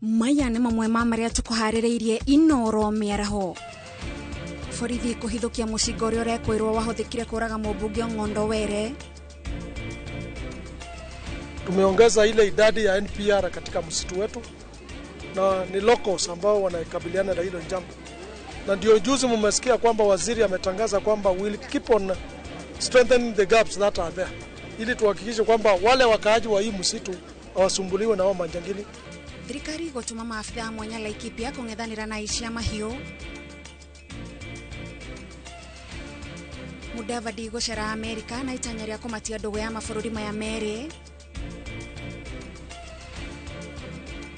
Maya nĩ mamwe ma marĩa tũkũharĩrĩirie Inoro mĩaraho. Borithi kũhithũkia mũcinga ũrĩa ũrekwĩrwo wahũthĩkire kũraga mũmbunge Ong'ondo Were. Tumeongeza ile idadi ya NPR katika msitu wetu na ni locals ambao wanakabiliana na hilo jambo, na ndio juzi mmesikia kwamba waziri ametangaza kwamba we'll keep on strengthening the gaps that are there, ili tuhakikishe kwamba wale wakaaji wa hii msitu hawasumbuliwe na hao majangili. Thirikari gũtũma maabitha mwanya Laikipia kũng'ethanĩra na aici a mahiũ. Mudavadi gũcera Amerika na itanya rĩa kũmatia ndũgũ ya mabũrũri maya merĩ.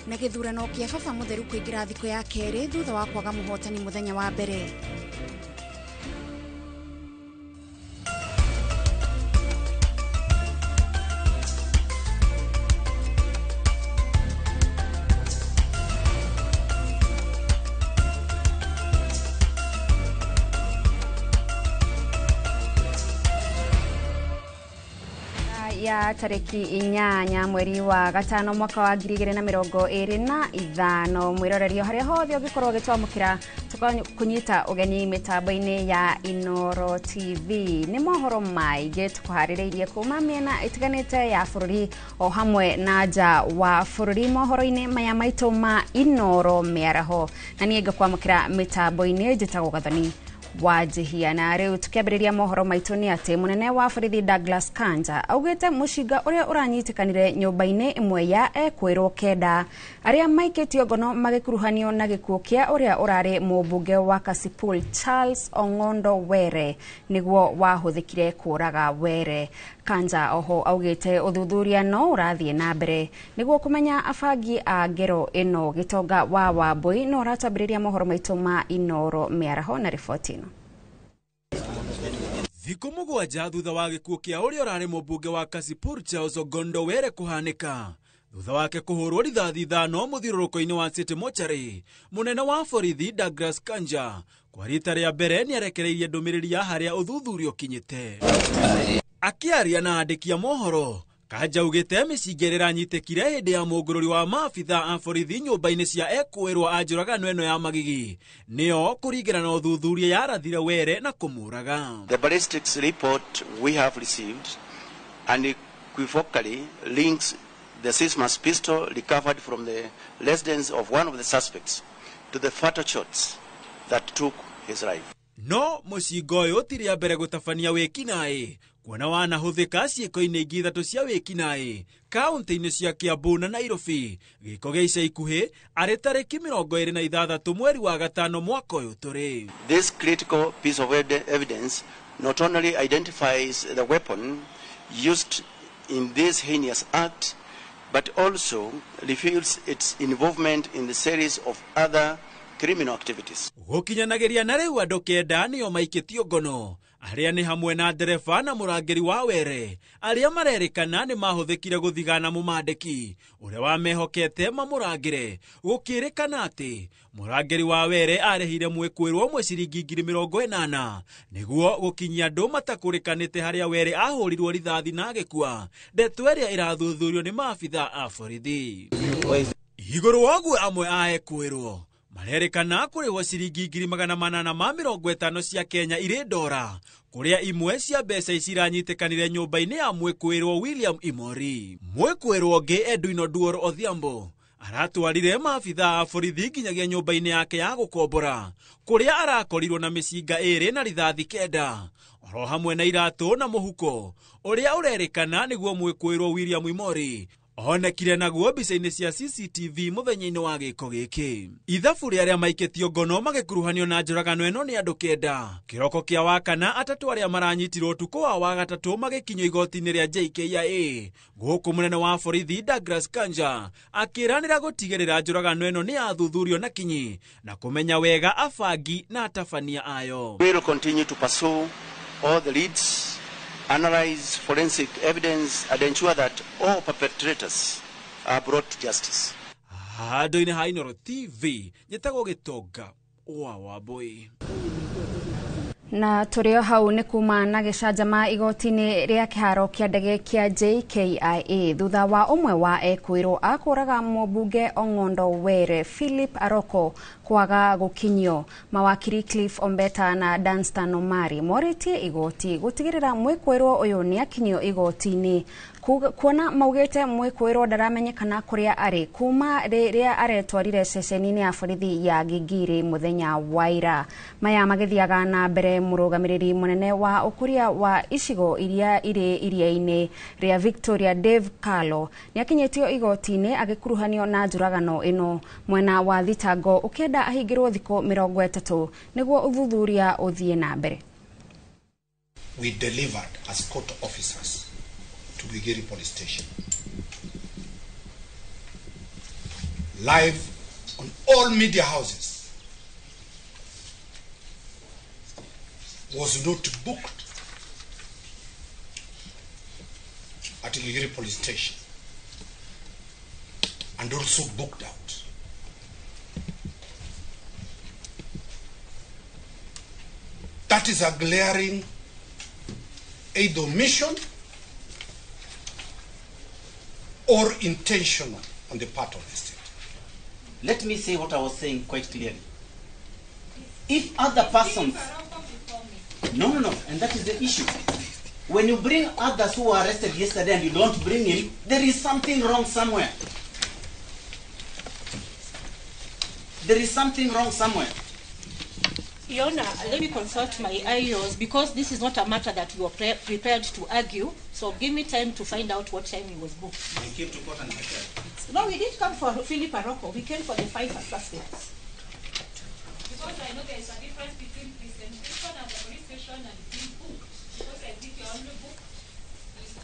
Na gĩthurano kĩa baba mũtheru kũingĩra thikũ ya kerĩ thutha wa kwaga mũhotani mũthenya wa mbere. Ya tariki 8 mweri wa gatano mwaka wa 2025 mwirorerio haria hothe ũngĩkorwo ũgĩtwamũkĩra tukunyita ũgeni mĩtambo-inĩ ya Inoro TV. Nĩ mohoro maingĩ tũkũharĩrĩirie kuma mĩena ĩtiganĩte ya bũrũri o hamwe na nja wa bũrũri mohoro-inĩ maya maitũ ma Inoro mĩaraho, na niĩ ngakwamũkĩra mĩtambo-inĩ njĩtagwo Gathoni Wanjihia. Na rĩu tukiambĩrĩria mohoro maitũ nĩ atĩ mũnene wa borithi Douglas Kanja augĩte mũcinga ũrĩa ũranyitĩkanire nyũmba-inĩ ĩmwe ya ekwĩrwo kenda arĩa maikĩtio ngono magĩkuruhanio na gĩkuũ kĩa ũrĩa ũrarĩ mũmbunge wa Kasipul Charles Ong'ondo Were nĩguo wahũthĩkire kũraga Were. Kanja oho augĩte ũthuthuria no ũrathiĩ na mbere nĩguo kũmenya abangi a ngero ĩno. Gĩtonga wa Wambui no ũratwambĩrĩria mohoro maitũ ma Inoro mĩaraho na riboti ĩno. Thikũ mũgwanja thutha wa gĩkuũ kĩa ũrĩa ũrarĩ mũmbunge wa Kasipul Charles Ong'ondo Were kũhanĩka thutha wake kũhũrwo rithathi 5 mũthiũrũrũko-inĩ wa City Mortuary, mũnene wa borithi Douglas Kanja kwa rita rĩa mbere nĩarekereirie ndũmĩrĩri ya harĩa ũthuthuria ũkinyĩte. Akĩaria na andĩki a mohoro, Kanja augĩte mĩcinga ĩrĩa ĩranyitĩkire hĩndĩ ya mũngũrũri wa maabitha a borithi nyũmba-inĩ cia ekwĩrwo a njũragano ĩno ya Magigi nĩyo kũringana na ũthuthuria yarathire Were na kũmũraga. The ballistics report we have received unequivocally links the Sismas pistol recovered from the residence of one of the suspects to the fatal shots that took his life. No mũcinga ũyũ ti rĩa mbere gũtabania wĩkinaĩ kuona wanahũthĩka ciĩko-inĩ ingĩ ithatũ cia wĩkinaĩ kaũntĩ-inĩ cia Kiambu na Nairobi. Gĩko gĩa ica ikuhĩ arĩ tarĩki 26 mweri wa gatano mwaka ũyũ tũrĩ. This critical piece of evidence not only identifies the weapon used in this heinous act, but also reveals its involvement in the series of other criminal activities. Gũkinyanagĩria na rĩu andũ 9 nĩo maikĩtio ngono arĩa nĩ hamwe na ndereba na mũrangĩri wa Were arĩa marerĩkana nĩ mahũthĩkire gũthigana mũmandĩki ũrĩa wamehokete mamũrangĩre. Gũkĩrĩkana atĩ mũrangĩri wa Were arĩhire mwĩkwĩrwo ũmwe ciringi 80,000 nĩguo gũkinyia andũ matakũrĩkanĩte harĩa Were ahũrirwo rithathi na agĩkua, ndeto ĩrĩa ĩrathuthurio nĩ maabitha a borithi. Igũrũ wa ũguo amwe a ekwĩrwo marerĩkana kũrĩhwo ciringi 850 cia Kenya irĩ ndora, kũrĩa imwe cia mbeca ici iranyitĩkanire nyũmba-inĩ ya mwĩkwĩrwo William Imori. Mwĩkwĩrwo ũngĩ Edwin Oduor Odhiambo aratwarire maabitha a borithi nginyagia nyũmba-inĩ yake ya gũkombora kũrĩa arakorirwo na mĩcinga 2 na rithathi 9 oro hamwe na iratũ na mũhuko ũrĩa ũrerĩkana nĩguo mwĩkwĩrwo William Imori onekire naguo mbica-inĩ cia CCTV mũthenya-inĩ wa gĩko gĩkĩ. Ithabu rĩa arĩa maikĩtio ngono magĩkuruhanio na njũragano ĩno nĩ andũ 9. Kĩroko kĩa Wakana 3 arĩa maranyitirwo ũtukũ wa Wagatatũ magĩkinyio igoti-inĩ rĩa JKIA. Gũkũ mũnene wa borithi Douglas Kanja akĩranĩra gũtigĩrĩra njũragano ĩno nĩ yathuthurio na kinyi na kũmenya wega abangi na atabania ayo. We will continue to pursue all the leads, analyze forensic evidence and ensure that all perpetrators are brought to justice. Handũ-inĩ ha Inoro TV njĩtagwo Gĩtonga wa Wambui. Na tũrĩ o hau nĩ kuma na gĩcanjama igoti-inĩ rĩa kĩharo kĩa ndege kĩa JKIA thutha wa ũmwe wa ekwĩrwo akũraga mũmbunge Ong'ondo Were Philip Aroko kwaga gũkinyio. Mawakiri Cliff Ombeta na Danstan Omari morĩtie igoti gũtigĩrĩra mwĩkwĩrwo ũyũ nĩ akinyio igoti-inĩ kuona maugĩte mwĩkwĩrwo ndaramenyekana kũrĩa arĩ kuma rĩrĩa aretwarire ceceni-inĩ ya borithi ya Gigiri mũthenya wa ira. Maya magĩthiaga na mbere mũrũgamĩrĩri mũnene wa ũkũria wa icigo iria irĩ iria-inĩ rĩa Victoria Dave Carlo nĩakinyĩtio igoti-inĩ agĩkuruhanio na njũragano ĩno. Mwena wa thitango ũkĩenda ahingĩrwo thikũ 30 nĩguo ũthuthuria ũthiĩ na mbere. We delivered as court officers to Gigiri Police Station. Live on all media houses, was not booked at Gigiri Police Station and also booked out. That is a glaring either omission or intentional on the part of the state. Let me say what I was saying quite clearly. If other persons... No, and that is the issue. When you bring others who were arrested yesterday and you don't bring him, there is something wrong somewhere. There is something wrong somewhere. Your Honor, let me consult my IOs because this is not a matter that you are prepared to argue. So give me time to find out what time he was booked. You came to court and prepared. No, we didn't come for Philip Aroko. We came for the 5 suspects. Because I know there is a difference between presentation at the police station and being booked. Because I think you're only booked,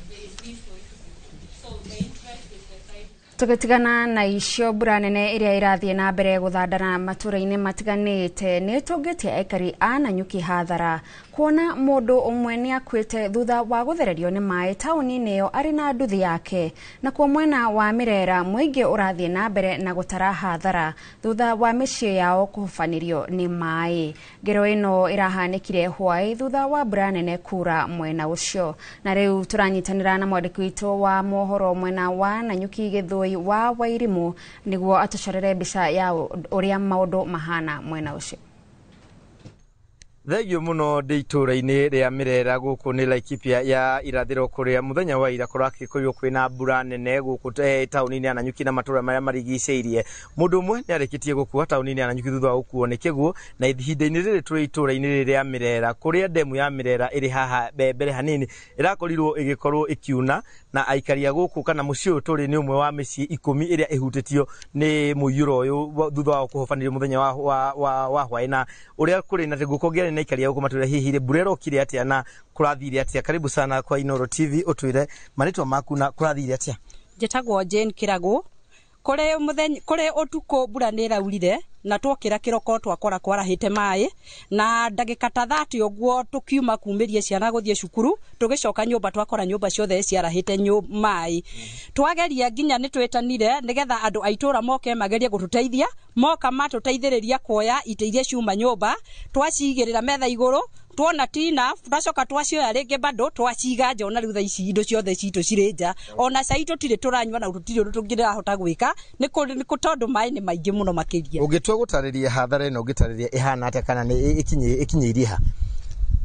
there is need for you to be booked. So the interest is the time. Tũgĩtigana na icio mbura nene ĩrĩa ĩrathiĩ na mbere gũthandana matũra-inĩ matiganĩte nĩ ĩtũngĩtie aikari a Nanyuki hathara kuona mũndũ ũmwe nĩ akuĩte thutha wa gũthererio nĩ maĩ taũni-inĩ ĩyo arĩ na nduthi yake. Nakuo mwena wa Mirera mũingĩ ũrathiĩ na mbere na gũtara hathara thutha wa mĩciĩ yao kũhobanĩrio nĩ maĩ. Ngero ĩno ĩrahanĩkire hwaĩ thutha wa mbura nene kura mwena ũcio. Na rĩu tũranyitanĩra na mwandĩki witũ wa mohoro mwena wa Nanyuki Gĩthũi wa Wairimu nĩguo atũcorere mbica ya ũrĩa maũndũ mahana mwena ũcio. Thengio mũno ndĩ itũra-inĩ rĩa Mirera gũkũ nĩ Laikipia ya irathĩro kũrĩa mũthenya wa ira kũrakĩkoirwo kwĩna mbura nene gũkũ taũni-inĩ ya Nanyuki na matũra marĩa marigicĩirie. Mũndũ ũmwe nĩ arĩkĩtie gũkua taũni-inĩ ya Nanyuki thutha wa gũkuo nĩ kĩguũ, na ihinda-inĩ rĩrĩ tũrĩ itũra-inĩ rĩrĩ rĩa Mirera kũrĩa ndemu ya Mirera ĩrĩ haha mbere hanini ĩrakorirwo ĩgĩkorwo ĩkiuna, na aikari a gũkũ kana mũciĩ ũyũ tũrĩ nĩ ũmwe wa mĩciĩ 10 ĩrĩa ĩhutĩtio nĩ mũiyũro ũyũ thutha wa kũhobanĩrio mũthenya wa hwaĩ. Na ũrĩa kũrĩ na gũkũ na ikaria huko matwira hihi mbura ĩrokire atĩa na kũrathire atĩa. Karibu sana kwa Inoro TV, ũtwĩre marĩtwa maku na kũrathire atĩa. Njĩtagwo Jane Kĩragũ. Kũrĩ mũthenya kũrĩ ũtukũ mbura nĩ ĩraurire na twokĩra kĩroko twakora kwarahĩte maĩ, na ndagĩka ta 30 ũguo tũkiuma kumĩria ciana gũthiĩ cukuru, tũgĩcoka nyũmba twakora nyũmba ciothe ciarahĩte maĩ. Twageria nginya nĩ twĩtanire nĩgetha andũ a itũra moke magerie gũtũteithia, moka matũteithĩrĩria kuoya itĩ iria ciuma nyũmba, twacigĩrĩra metha igũrũ, tuona tina twacoka twacioya rĩngĩ bado twaciga nja, ona rĩu thaa ici indo ciothe citũ cirĩ nja, ona cai tũtirĩ tũranyua na tũtirĩ ũndũ tũngĩrahota gwĩka nĩ tondũ maĩ nĩ maingĩ mũno makĩria. Ũngĩtua gũtarĩria hathara ĩno ũngĩtarĩria ĩhana atĩa kana nĩ ĩkinyĩirie ha?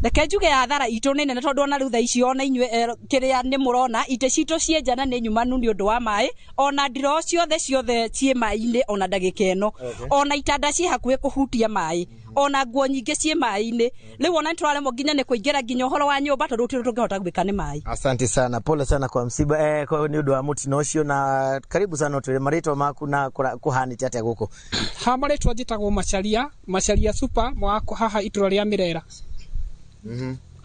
Reke njuge hathara itũ nĩ nene tondũ ona rĩu thaa ici ona inyuĩ kĩrĩa nĩ mũrona itĩ citũ ciĩ nja na nĩ nyumanu nĩ ũndũ wa maĩ, ona ndiroo ciothe ciothe ciĩ maĩ-inĩ ona ndagĩka ĩno, ona itanda ciĩ hakuhĩ kũhutia maĩ, ona nguo nyingĩ ciĩ maĩ-inĩ. Rĩu ona nĩtũraremwo nginya nĩ kũingĩra nginya ũhoro wa nyũmba tondũ gũtirĩ ũndũ tũngĩhota gwĩka nĩ maĩ. Asante sana, pole sana kwa msiba nĩ ũndũ wa mũtino ũcio, na karibu sana ũtwĩre marĩtwa maku na kũhanĩte atĩa gũkũ. Ha marĩtwa njĩtagwo Macharia, Macharia Super mwako haha itũra rĩa Mirera.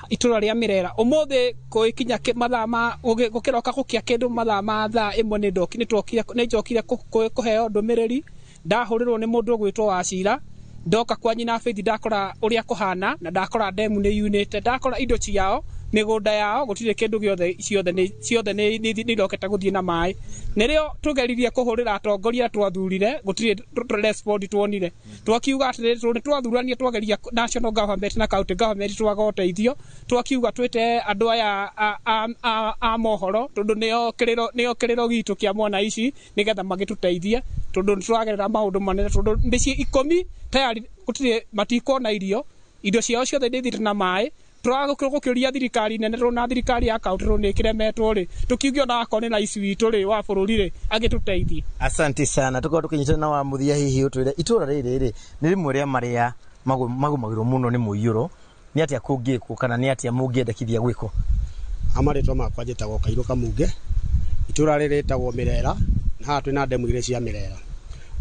Itũra rĩa Mirera ũmũthĩ gũgĩkinya mathaa ma gũkĩroka gũkĩa kĩndũ mathaa ma thaa ĩmwe nĩ njokire kũheo ndũmĩrĩri, ndahũrĩrwo nĩ mũndũ ũgwĩtwo Wacira, ndoka kwa nyina Faith ndakora ũrĩa kũhana na ndakora ndemu nĩ yunĩte, ndakora indo ciao Mĩgũnda yao gũtirĩ kĩndũ gĩothe, ciothe nĩ irokete gũthiĩ na maĩ. Nĩrĩo tũgeririe kũhũrĩra atongoria twathurire, gũtirĩ respond tuonire. Twakiuga atĩrĩrĩ, nĩ twathurania, twageria national government na county government, twaga ũteithio. Twakiuga twĩte andũ aya a mohoro, tondũ nĩo kĩrĩro gitũ kĩa mwana ici, nĩgetha magĩtũteithie, tondũ nĩ tũragerera maũndũ manene, tondũ mĩciĩ 10 tayari gũtirĩ, matikona irio, indo ciao ciothe nĩ ithiĩte na maĩ. Tũragũkĩũria thirikari nene na thirikari ya kaunti nĩ ĩkĩremetwo rĩ, tũkiuge ona akorwo nĩ rais witũ rĩ wa bũrũri rĩ, agĩtũteithie. Asante sana. Tukorwo tukinyitana na wa muthia, hihi utwire itura rĩrĩ rĩ nĩ rĩmwe rĩa marĩa magũmagĩrwo mũno nĩ mũiyũro, nĩ atĩa kũngĩkwo kana nĩ atĩa mũngĩendekithia gwĩkwo? Amarĩtwa makwa njĩtagwo Kairũ Kamunge, itũra rĩrĩ rĩtagwo Mĩrera, na haha twĩna ndemu igĩrĩ cia Mĩrera.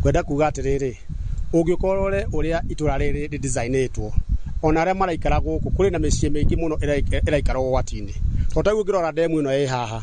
Ngwenda kuga atĩrĩrĩ, ũngĩkorwo ũrĩa itũra rĩrĩ rĩdesignĩtwo, ona arĩa maraikara gũkũ kũrĩ na mĩciĩ mĩingĩ mũno ĩraikara ũgwati-inĩ, tondũ ta rĩu ũngĩrora ndemu ĩno ĩ haha,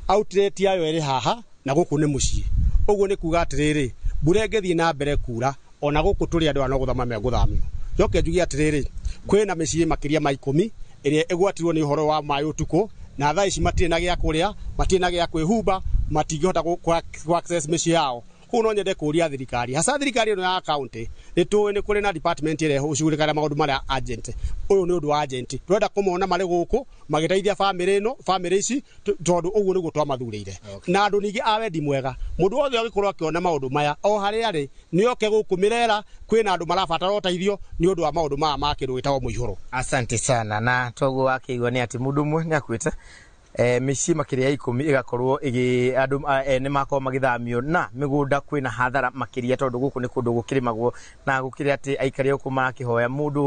outlet yayo ĩrĩ haha na gũkũ nĩ mũciĩ. Ũguo nĩ kuga atĩrĩrĩ, mbura ĩngĩthiĩ na mbere kura, ona gũkũ tũrĩ andũ aya no gũthama megũthamio. Njoke njuge atĩrĩrĩ, kwĩna mĩciĩ makĩria ma 10 ĩrĩa ĩgwatirwo nĩ ũhoro wa maĩ ũtukũ, na thaa ici matirĩ na gĩa kũrĩa, matirĩ na gĩa kwĩhumba, matingĩhota kũ access mĩciĩ yao. Kũu no nyende kũria thirikari, hasa thirikari ĩno ya county, nĩ tũĩ nĩ kũrĩ na department ĩrĩa ĩcugurĩkaga maũndũ marĩa urgent. Ũyũ nĩ ũndũ wa urgent, tũrenda kũmona marĩ gũkũ magĩteithia famĩlĩ ĩno, famĩlĩ ici, tondũ ũguo nĩguo twamathurĩire. Na andũ ningĩ a wendi mwega, mũndũ wothe ũngĩkorwo akĩona maũndũ maya o harĩa arĩ, nĩ oke gũkũ Mĩrera, kwĩna andũ marabatara ũteithio nĩ ũndũ wa maũndũ maya ma kĩndũ gĩtagwo mũihũro. Asante sana. Na toguo wakĩigua nĩ atĩ mũndũ ũmwe nĩ akuĩte, mĩciĩ makĩria ya 10 ĩgakorwo ĩgĩ andũ ene makorwo magĩthamio, na mĩgũnda kwĩna hathara makĩria, tondũ gũkũ nĩ kũndũ gũkĩrĩmagwo, na gũkĩrĩ atĩ aikari gũkũ marakĩhoya mũndũ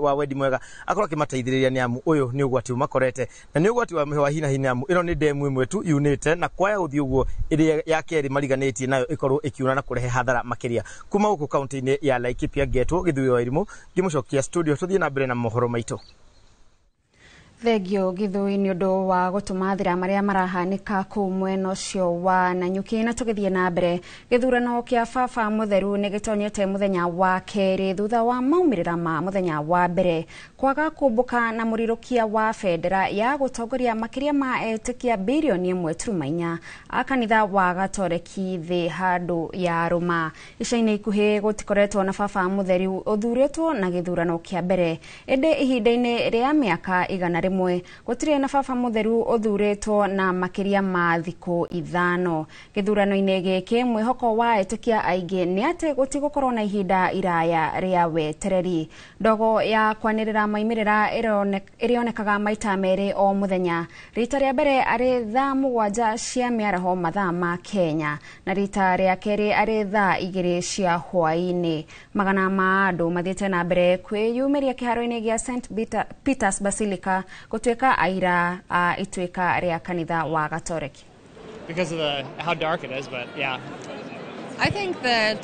wa wendi mwega akorwo akĩmateithĩrĩria, nĩ amu ũyũ nĩ ũgwati ũmakorete, na nĩ ũgwati wa hi na hi, nĩ amu ĩno nĩ ndemu ĩmwe tu yunĩte, na kwaya gũthiĩ ũguo ĩrĩa ya kerĩ mariganĩtie nayo ĩkorwo ĩkiuna na kũrehe hathara makĩria. Kuma gũkũ kaunti-inĩ ya Laikipia, ngetwo Gĩthuĩ wa Irimũ, ngĩmũcokia studio tũthiĩ na mbere na mohoro maitũ. Thengio Githui nĩ ũndũ wa gũtũmathĩra marĩa marahanĩka kũu mwena ũcio wa Nanyuki. Na tũgĩthiĩ na mbere, gĩthurano kĩa baba mũtheru nĩ gĩtonyete mũthenya wa kerĩ thutha wa maumĩrĩra ma mũthenya wa mbere kwaga kũmbũka na mũrirũkia wa bendera ya gũtongoria makĩria ma etĩkia birioni 1.4 a kanitha wa Gatoreki thĩ handũ ya Rũma. Ica-inĩ ikuhĩ gũtikoretwo na baba mũtheru ũthurĩtwo na gĩthurano kĩa mbere, ĩndĩ ihinda-inĩ rĩa mĩaka 100 gũtirĩ na baba mũtheru ũthurĩtwo na makĩria ma thikũ 5. Gĩthurano-inĩ gĩkĩ mwĩhoko wa etĩkia aingĩ nĩ atĩ gũtigũkorwo na ihinda iraya rĩa wetereri. Ndogo ya kwanĩrĩra maumĩrĩra ĩrĩonekaga maita merĩ o mũthenya, rita rĩa mbere arĩ thaa 7 cia mĩaraho mathaa ma Kenya, na rita rĩa kerĩ arĩ thaa 2 cia hwaĩ-inĩ. Magana ma andũ mathiĩte na mbere kwĩyumĩria kĩharo-inĩ gĩa St Peters Basilica gũtuĩka aira a ituĩka rĩa kanitha wa Gatoreki. Because of how dark it is, but yeah. I think that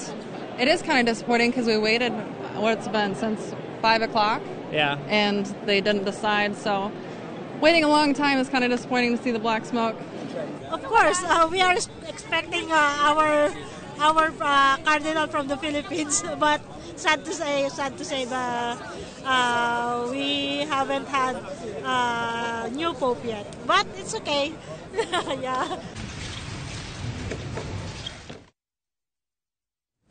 it is kind of disappointing because we waited what it's been since 5 o'clock. Yeah. And they didn't decide, so waiting a long time is kind of disappointing to see the black smoke. Of course, we are expecting our cardinal from the Philippines, but sad to say that we haven't had new pope yet. But it's okay. Yeah.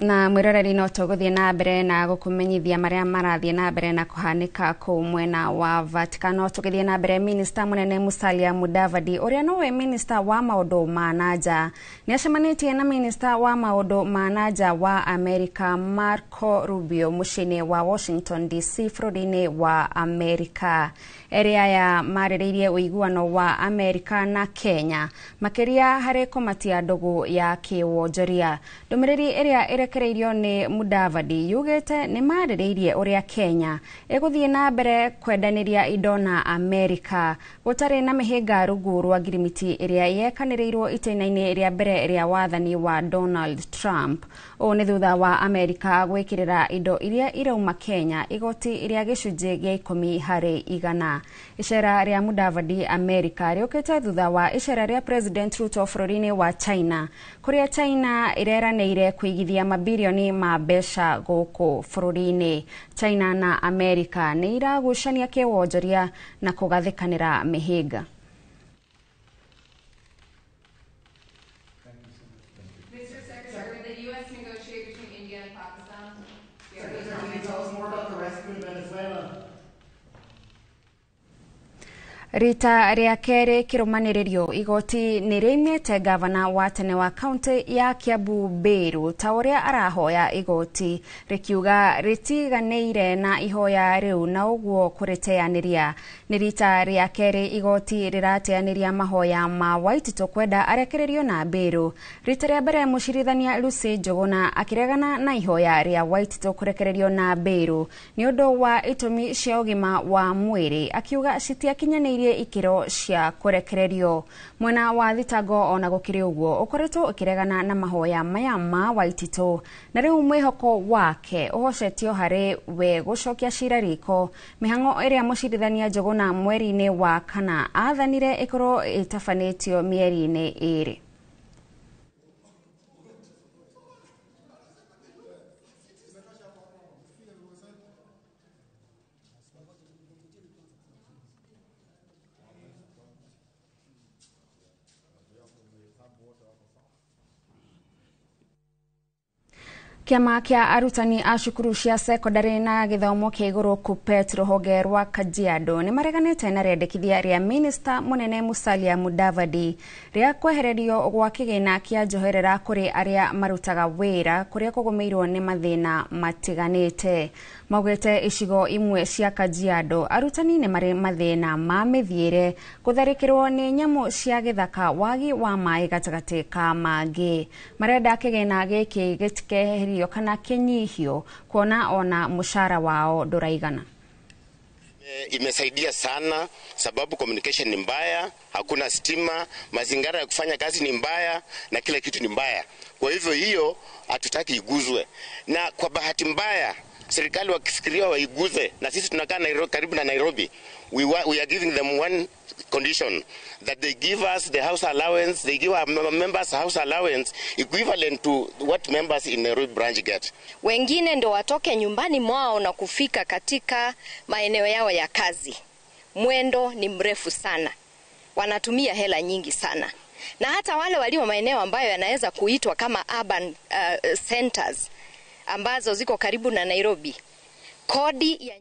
Na mwiroreri no tũgũthiĩ na mbere na gũkũmenyithia marĩa marathiĩ na mbere na kũhanĩka kũu mwena wa Vatican. Tũgĩthiĩ na mbere, minista mũnene Musalia Mudavadi ũrĩa nowe minista wa maũndũ ma nanja nĩ acemanĩtie na minista wa maũndũ ma nanja wa Amerika Marco Rubio mũciĩ-inĩ wa Washington DC bũrũri-inĩ wa Amerika. Erĩ aya marĩrĩirie ũiguano wa Amerika na Kenya makĩria harĩ kũmatia ndũgũ ya kĩwonjoria. Ndũmĩrĩri ĩrĩa ĩrekereirio nĩ Mudavadi yugĩte nĩ marĩrĩirie ũrĩa Kenya ĩgũthiĩ na mbere kwendanĩria indo na Amerika gũtarĩ na mĩhĩnga rungu rwa ngirimiti ĩrĩa yekanĩrĩirwo itĩna-inĩ rĩa mbere rĩa wathani wa Donald Trump. Ũũ nĩ thutha wa Amerika gwĩkĩrĩra indo iria irauma Kenya igoti rĩa gĩcunjĩ gĩa 10 harĩ 100. Icera rĩa Mudavadi Amerika rĩũkĩte thutha wa icera rĩa President Ruto bũrũri-inĩ wa China, kũrĩa China ĩreranĩire kũigithia mabirioni ma mbeca gũkũ bũrũri-inĩ. China na Amerika nĩ iragucania kĩwonjoria na kũgathĩkanĩra mĩhĩnga. Rita rĩa kerĩ kĩrũmanĩrĩrio igoti nĩ rĩimĩte gavana wa tene wa kaunti ya Kiambu Mbiru ta ũrĩa arahoya igoti rĩkiuga rĩtiganĩire na ihoya rĩu na ũguo kũrĩteanĩria. Nĩ rita rĩa kerĩ igoti rĩrateanĩria mahoya ma Waititũ kwenda arekererio na Mbiru. Rita rĩa mbere mũcirithania Lucy Njuguna akĩregana na ihoya rĩa Waititũ kũrekererio na Mbiru nĩ ũndũ wa itũmi cia ũgima wa mwĩrĩ, akiuga citiakinyanĩirie ikĩro cia kũrekererio. Mwena wa thitango ona gũkĩrĩ ũguo ũkoretwo ũkĩregana na mahoya maya ma Waititũ na rĩu mwĩhoko wake ũhocetio harĩ we gũcokia cira riko mĩhang'o ĩrĩa mũcirithania Njuguna mweri-inĩ wa kana aathanire ĩkorwo ĩtabanĩtio mĩeri-inĩ ĩrĩ. Kĩama kĩa arutani a cukuru cia sekondarĩ na gĩthomo kĩa igũrũ KUPPET rũhonge rwa Kajiado nĩ mareganĩte na rĩendekithia rĩa minista mũnene Musalia Mudavadi rĩa kwehererio gwa kĩgĩna kĩa njoherera kũrĩ arĩa marutaga wĩra kũrĩa kũgũmĩirwo nĩ mathĩna matiganĩte. Maugĩte icigo imwe cia Kajiado arutani nĩ marĩ mathĩna ma mĩthiĩre, gũtharĩkĩrwo nĩ nyamũ cia gĩthaka, wagi wa maĩ gatagatĩ ka mangĩ. Marenda kĩgĩna gĩkĩ gĩtikeherio kana kĩnyihio kuona ona mũcara wao ndũraigana. Imesaidia sana sababu communication ni mbaya, hakuna stima, mazingira ya kufanya kazi ni mbaya na kila kitu ni mbaya. Kwa hivyo hiyo hatutaki iguzwe. Na kwa bahati mbaya serikali wakifikiria waiguze, na sisi tunakaa Nairobi, karibu na Nairobi. We are giving them one condition, that they give us the house allowance, they give our members house allowance equivalent to what members in Nairobi branch get. Wengine ndo watoke nyumbani mwao na kufika katika maeneo yao ya kazi. Mwendo ni mrefu sana. Wanatumia hela nyingi sana. Na hata wale walio maeneo ambayo yanaweza kuitwa kama urban centers ambazo ziko karibu na Nairobi. Kodi ya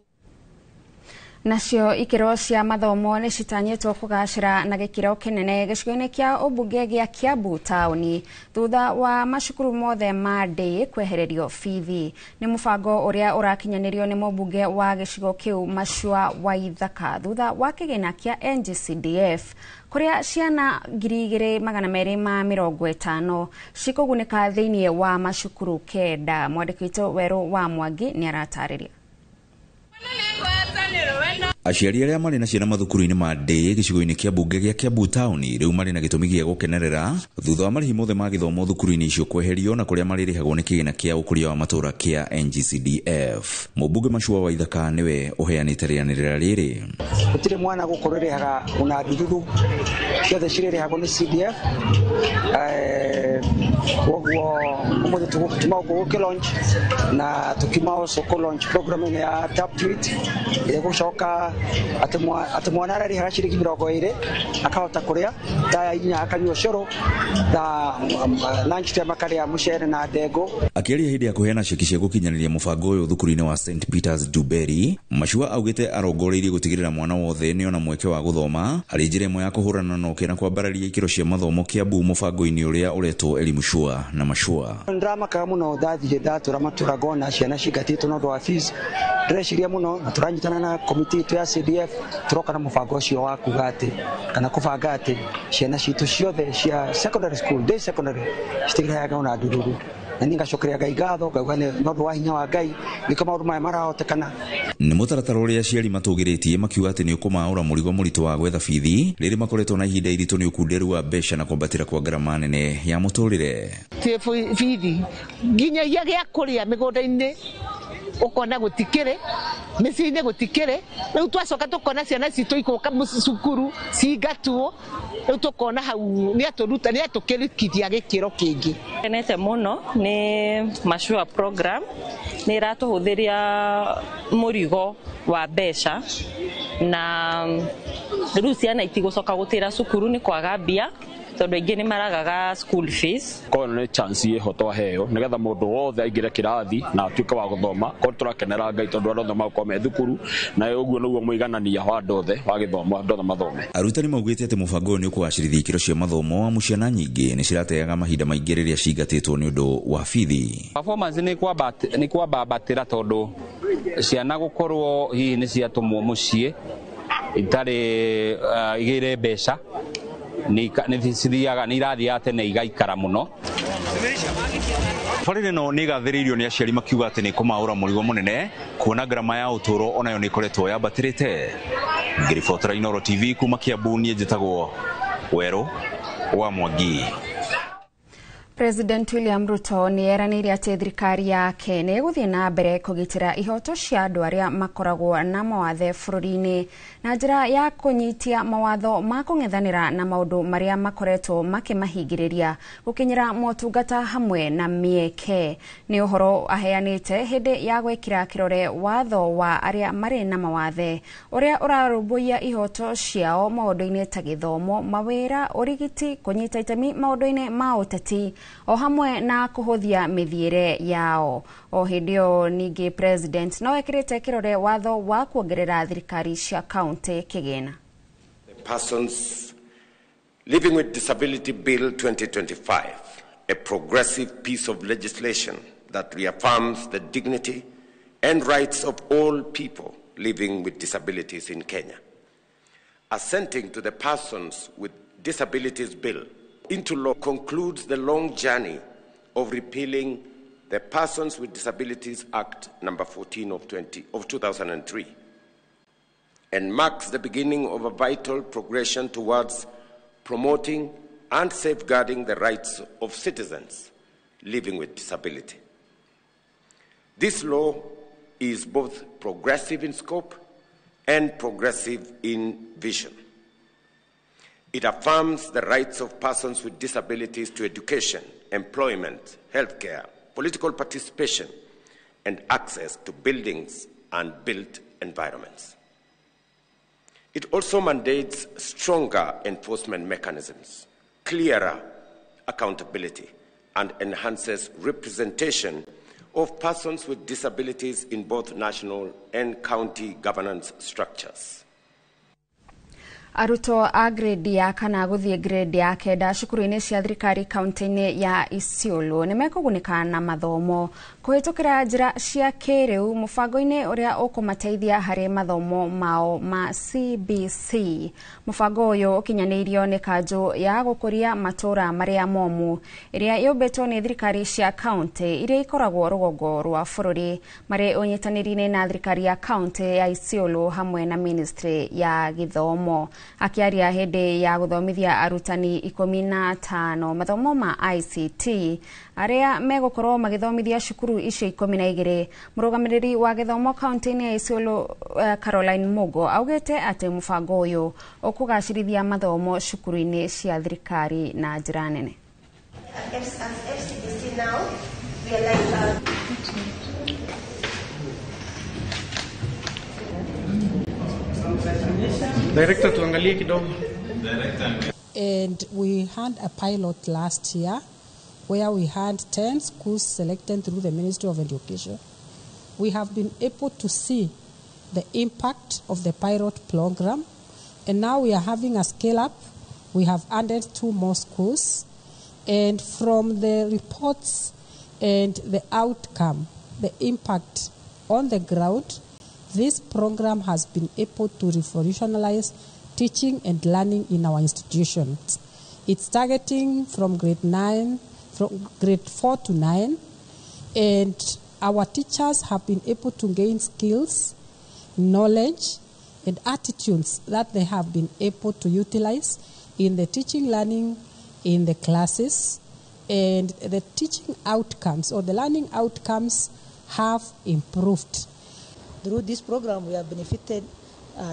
nacio ikĩro cia mathomo nĩ citanyĩtwo kũgacĩra na gĩkĩro kĩnene gĩcigo-inĩ kĩa ũmbunge gĩa Kiambu taũni thutha wa macukuru mothe ma ndĩ kwehererio bithi. Nĩ mũbango ũrĩa ũrakinyanĩrio nĩ mũmbunge wa gĩcigo kĩu Machua Waithaka thutha wa kĩgĩna kĩa NGCDF kũrĩa ciana 2250 cikũgunĩka thĩinĩ wa macukuru 9. Mwandĩki witũ Werũ wa Mwangi nĩ aratarĩria. Aciari arĩa marĩ na ciana mathukuru-inĩ ma ndĩ gĩcigo-inĩ kĩa mbunge gĩa Kiambu taũni rĩu marĩ na gĩtũmi gĩa gũkenerera thutha wa marĩhi mothe ma gĩthomo thukuru-inĩ icio kweherio na kũrĩa marĩrĩhagwo nĩ kĩgĩna kĩa ũkũria wa matũũra kĩa NGCDF. Mũmbunge Machua Waithaka nĩwe ũheanĩte rĩanĩrĩra rĩrĩ. Gũtirĩ mwana gũkũ rĩrĩhaga ona ndururu, ciothe cirĩrĩhagwo nĩ CDF. Koguo ũmũthĩ tuma gũkũ launch na tukima also kũ launch program ĩno ya Tap to It ĩrĩa gũcoka atĩ mwana ararĩhaga ciringi 20 akahota kũrĩa thaa 4 akanyua cũrũ, thaa lunch time akarĩa mũcere na ndengũ. Akĩaria hĩndĩ ya kũheana ceki cia gũkinyanĩria mũbango ũyũ thukuru-inĩ wa St Peters Duberi, Machua augĩte arongoreirie gũtigĩrĩra mwana wothe nĩona mweke wa gũthoma arĩ njĩra ĩmwe ya kũhũrana na ũkĩa na kwambararia ikĩro cia mathomo Kiambu mũbango-inĩ ũrĩa ũretwo Elimu Shua na Machua. Ndĩramakaga mũno ndathiĩ ndatũra matũra ngona ciana cingatĩtwo na ũndũ wa fees, ndĩreciria mũno na tũranyitana na komiti itũ ya CDF tũroka na mũbango ũcio wa kuga atĩ kana kũbanga atĩ ciana citũ ciothe cia secondary school, day secondary citigĩrĩhaga ona ndururu. Na niĩ ngacokeria Ngai ngatho ngauga nĩ ũndũ wa hinya wa Ngai nĩkĩo maũndũ maya marahotekana. Nĩ mũtaratara ũrĩa aciari matũgĩrĩtie makiuga atĩ nĩ ũkũmaũra mũrigo mũritũ wa gwetha bithi rĩrĩ makoretwo na ihinda iritũ nĩ ũkunderu wa mbeca na kwambatĩra kwa ngarama nene ya mũtũrĩre. Bithi nginyagia gĩa kũrĩa mĩgũnda-inĩ ũkona gũtikĩrĩ Mĩciĩ-inĩ gũtikĩrĩ. Rĩu twacoka tũkona ciana citũ igũka cukuru cingatuo, rĩu tũkona hau nĩ atũruta nĩ atũkĩrikithia gĩkĩro kĩngĩ. Kenete mũno nĩ Mashua program, nĩ ĩratũhũthĩria mũrigo wa mbeca na rĩu ciana itigũcoka gũtĩra cukuru nĩ kwaga mbia tondũ aingĩ nĩ maragaga school fees. Korwo nĩ chance ĩho twaheo nĩgetha mũndũ wothe aingĩre kĩrathi na atuĩke wa gũthoma. Korwo tũrakenera Ngai tondũ andũ othe magũkorwo me thukuru, na ũguo nĩguo mũiganania wa andũ othe wa gĩthomo, andũ othe mathome. Arutani maugĩte atĩ mũbango ũyũ nĩ ũkũgacĩrithia ikĩro cia mathomo amu ciana nyingĩ nĩ cirateaga mahinda maingĩ rĩrĩa cingatĩtwo nĩ ũndũ wa bithi. Performance nĩ kwambambatĩra tondũ ciana gũkorwo hihi nĩ ciatũmwo mũciĩ itarĩ igĩre mbeca nĩ cithiaga nĩ irathiaga tene igaikara mũno. Tabarĩra ĩno nĩ ĩgathĩrĩirio nĩ aciari makiuga atĩ nĩ kũmaũra mũrigo mũnene kuona ngarama ya ũtũũro onayo nĩ ĩkoretwo yambatĩrĩte. Ngĩribotera Inooro TV kuma Kiambu, niĩ njĩtagwo Werũ wa Mwangi. President William Ruto nĩ eranĩire atĩ thirikari yake nĩ ĩgũthiĩ na mbere kũgitĩra ihoto cia andũ arĩa makoragwo na mawathe bũrũri-inĩ na njĩra ya kũnyitia mawatho ma kũng'ethanĩra na maũndũ marĩa makoretwo makĩmahingĩrĩria gũkinyĩra motungata hamwe na mĩeke. Nĩ ũhoro aheanĩte hĩndĩ ya gwĩkĩra kĩrore watho wa arĩa marĩ na mawathe ũrĩa ũrarũmbũiya ihoto ciao maũndũ-inĩ ta gĩthomo, mawĩra, ũrigiti, kũnyita itemi maũndũ-inĩ ma ũteti o hamwe na kũhũthia mĩthiĩre yao. O hĩndĩ ĩyo ningĩ president no ekĩrĩte kĩrore watho wa kuongerera thirikari cia kaunti kĩgĩna. The Persons Living with Disability Bill 2025, a progressive piece of legislation that reaffirms the dignity and rights of all people living with disabilities in Kenya. Assenting to the Persons with Disabilities Bill into law concludes the long journey of repealing the Persons with Disabilities Act number 14 of 2003 and marks the beginning of a vital progression towards promoting and safeguarding the rights of citizens living with disability. This law is both progressive in scope and progressive in vision. It affirms the rights of persons with disabilities to education, employment, healthcare, political participation, and access to buildings and built environments. It also mandates stronger enforcement mechanisms, clearer accountability, and enhances representation of persons with disabilities in both national and county governance structures. Arutwo a grade ya kana gũthiĩ grade ya kenda cukuru-inĩ cia thirikari kaunti-inĩ ya Isiolo nĩ mekũgunĩka na mathomo kũhĩtũkĩra njĩra cia kĩrĩu mũbango-inĩ ũrĩa ũkũmateithia harĩ mathomo mao ma CBC. Mũbango ũyũ ũkinyanĩirio nĩ kanjũ ya gũkũria matũũra marĩa momũ ĩrĩa yũmbĩtwo nĩ thirikari cia kaunti iria ikoragwo rũgongo rwa bũrũri marĩ ũnyitanĩri-inĩ na thirikari ya kaunti ya Isiolo hamwe na ministry ya gĩthomo. Akiaria hĩndĩ ya gũthomithia arutani 15 mathomo ma ICT arĩa megũkorwo magĩthomithia cukuru icio 12, mũrũgamĩrĩri wa gĩthomo kaunti-inĩ ya Isiolo Caroline Mugo augĩte atĩ mũbango ũyũ ũkũgacĩrithia mathomo cukuru-inĩ cia thirikari na njĩra nene. As FCBC now, we are like Director, tuangalie kidogo. And we had a pilot last year where we had 10 schools selected through the Ministry of Education. We have been able to see the impact of the pilot program, and now we are having a scale up. We have added 2 more schools, and from the reports and the outcome, the impact on the ground, this program has been able to revolutionize teaching and learning in our institutions. It's targeting from grade 9, from grade 4 to 9, and our teachers have been able to gain skills, knowledge, and attitudes that they have been able to utilize in the teaching learning in the classes, and the teaching outcomes or the learning outcomes have improved. Through this program, we have benefited.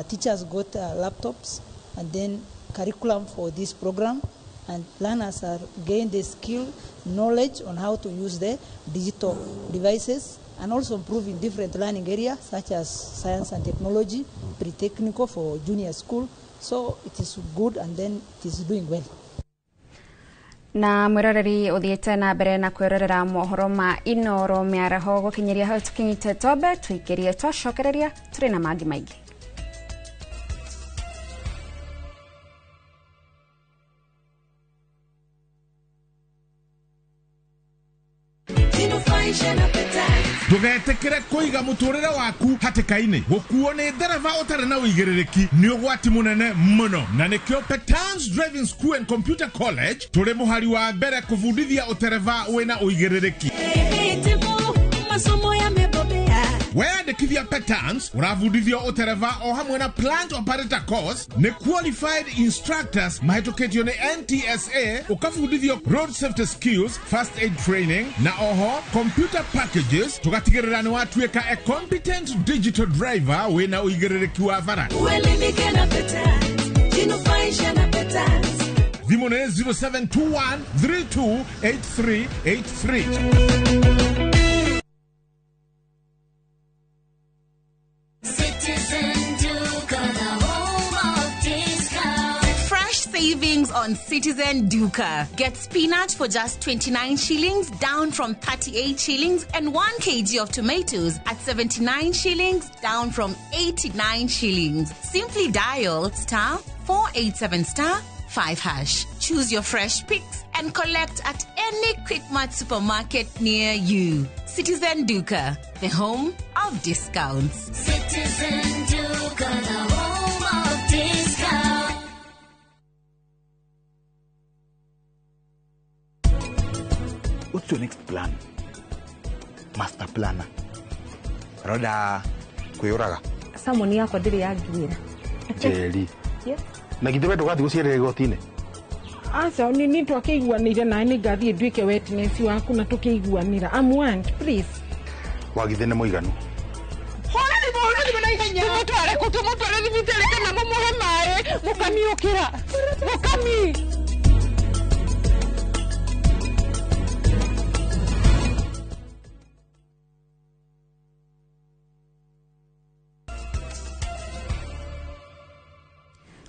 Teachers got laptops and then curriculum for this program, and learners are gained the skill, knowledge on how to use the digital devices, and also improve in different learning areas such as science and technology, pre-technical for junior school. So it is good, and then it is doing well. Na mwiroreri uthiite na mbere na kwirorera mohoro ma Inoro miaraho gukinyiria hau tukinyite tobe tuikirie twacokereria turi na mangi maingi. Ndugetikire kuiga muturire waku hatikaini gukuo ni ndereba utari na uigiririki ni ugwati munene muno, na nikio Petans Driving School and Computer College turi muhari wa mbere kubundithia utereba wina uigiririki. Weyandikithia Petans urabundithio utereba o hamwe na plant operator course ni qualified instructors mahitukitio ni NTSA, ukabundithio road safety skills, first aid training na oho computer packages, tugatigirira ni watuika a competent digital driver wina uigiririki wa bara. Uelimike na Petans, jinufaishe na Petans. Thimũ nĩ 0721 328383. Savings on Citizen Duka. Get spinach for just 29 shillings, down from 38 shillings, and 1 kg of tomatoes at 79 shillings, down from 89 shillings. Simply dial star 487 star 5#. Choose your fresh picks and collect at any Quickmart supermarket near you. Citizen Duka, the home of discounts. Citizen Duka, the home of discounts. What's your next plan? Master planner. Roda kwiyuraga. Samoni yakwa ndiri yanginyira. Njeri. Yes. Na githe wendo gathi gucierera igoti-inĩ? Aca ni twakĩiguanĩire nawe nĩ ngathiĩ nduĩke witness waku na tũkĩiguanĩra. I'm one, please. Wagithe nĩ mũiganu. Hũra na ihenya. Tũmũtware kũ? Tũmũtware thibitarĩ kana mũmũhe maĩ? Mũkami ũkĩra. Mũkami.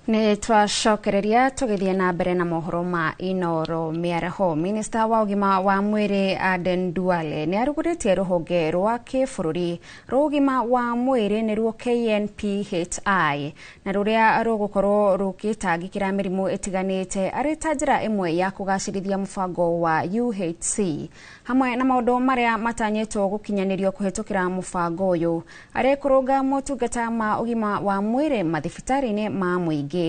Nĩ twacokereria tũgĩthiĩ na mbere na mohoro ma Inoro mĩaraho. Minista wa ũgima wa mwĩrĩ Aden Duale nĩ arugũrĩtie rũhonge rwa kĩbũrũri rwa ũgima wa mwĩrĩ nĩruo KNPHI, na rũrĩa rũgũkorwo rũgĩtangĩkĩra mĩrimũ ĩtiganĩte arĩ ta njĩra ĩmwe ya kũgacĩrithia mũbango wa UHC hamwe na maũndũ marĩa matanyĩtwo gũkinyanĩrio kũhetũkĩra mũbango ũyũ arĩ kũrũnga motungata ma ũgima wa mwĩrĩ mathibitarĩ-inĩ ma mũingĩ,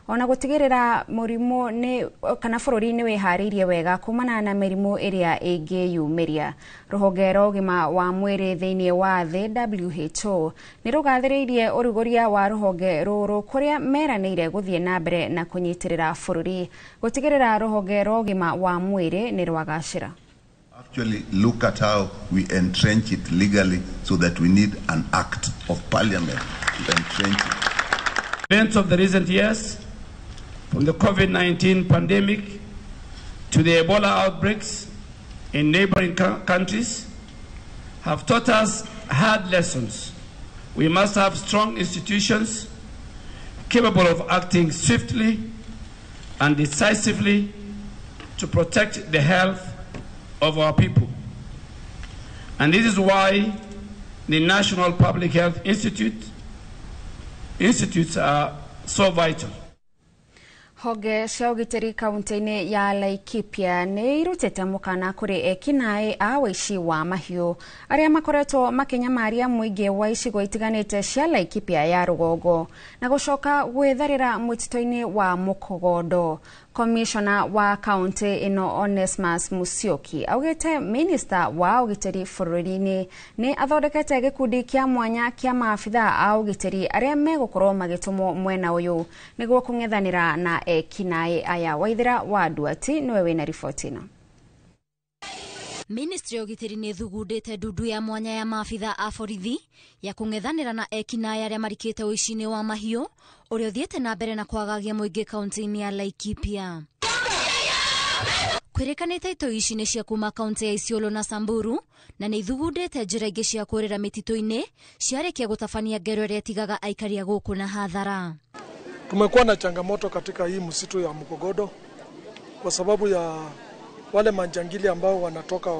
ona gũtigĩrĩra mũrimũ nĩ kana bũrũri nĩ wĩharĩirie wega kumana na mĩrimũ ĩrĩa ĩngĩyumĩria. Rũhonge rwa ũgima wa mwĩrĩ thĩinĩ wa thĩ WHO nĩ rũgathĩrĩirie ũrugũria wa rũhonge rũrũ kũrĩa meranĩire gũthiĩ na mbere na kũnyitĩrĩra bũrũri gũtigĩrĩra rũhonge rwa ũgima wa mwĩrĩ nĩ rwagacĩra. Actually look at how we entrench it legally so that we need an act of parliament to entrench it. Events of the recent years, from the COVID-19 pandemic to the Ebola outbreaks in neighboring countries, have taught us hard lessons. We must have strong institutions capable of acting swiftly and decisively to protect the health of our people. And this is why the National Public Health Institutes are so vital. Honge cia ũgitĩri kaunti-inĩ ya Laikipia nĩ irutĩte mũkana kũrĩ ekinaĩ a ũici wa mahiũ arĩa makoretwo makĩnyamaria mũingĩ wa icigo itiganĩte cia Laikipia ya rũgongo na gũcoka gwĩtharĩra mũtitũ-inĩ wa Mũkogondo. Komishona wa kaunti ĩno Onesmus Musyoki augĩte minista wa ũgitĩri bũrũri-inĩ nĩ athondekete gĩkundi kĩa mwanya kĩa maabitha a ũgitĩri arĩa megũkorwo magĩtũmwo mwena ũyũ nĩguo kũng'ethanĩra na ekinaĩ aya. Waithera wa Nduati nĩwe wĩna riboti ĩno. Ministry ya ũgitĩri nĩ ĩthugundĩte ndundu ya mwanya ya maabitha a borithi ya kũng'ethanĩra na ekinaĩ arĩa marikĩte ũici-inĩ wa mahiũ ũrĩa ũthiĩte na mbere na kwagagia mũingĩ kaunti-inĩ ya Laikipia. Kwĩrĩkanĩte itoi ici nĩ cia kuma kaunti ya Isiolo na Samburu na nĩ ithugundĩte njĩra ingĩ cia kũrĩra mĩtitũ-inĩ ciarĩkia gũtabania ngero ĩrĩa ĩtigaga aikari a gũkũ na hathara. Tumekuwa na changamoto katika hii msitu ya Mukogodo kwa sababu ya wale manjangili ambao wanatoka,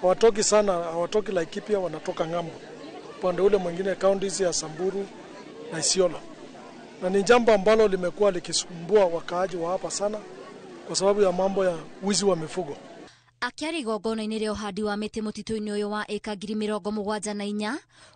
hawatoki sana, hawatoki Laikipia, wanatoka ng'ambo upande ule mwingine, counties ya Samburu na Isiolo, na ni jambo ambalo limekuwa likisumbua wakaaji wa hapa sana kwa sababu ya mambo ya wizi wa mifugo. Akĩaria igongona-inĩ rĩa ũhandi wa mĩtĩ mũtitũ-inĩ ũyũ wa ĩka 74,000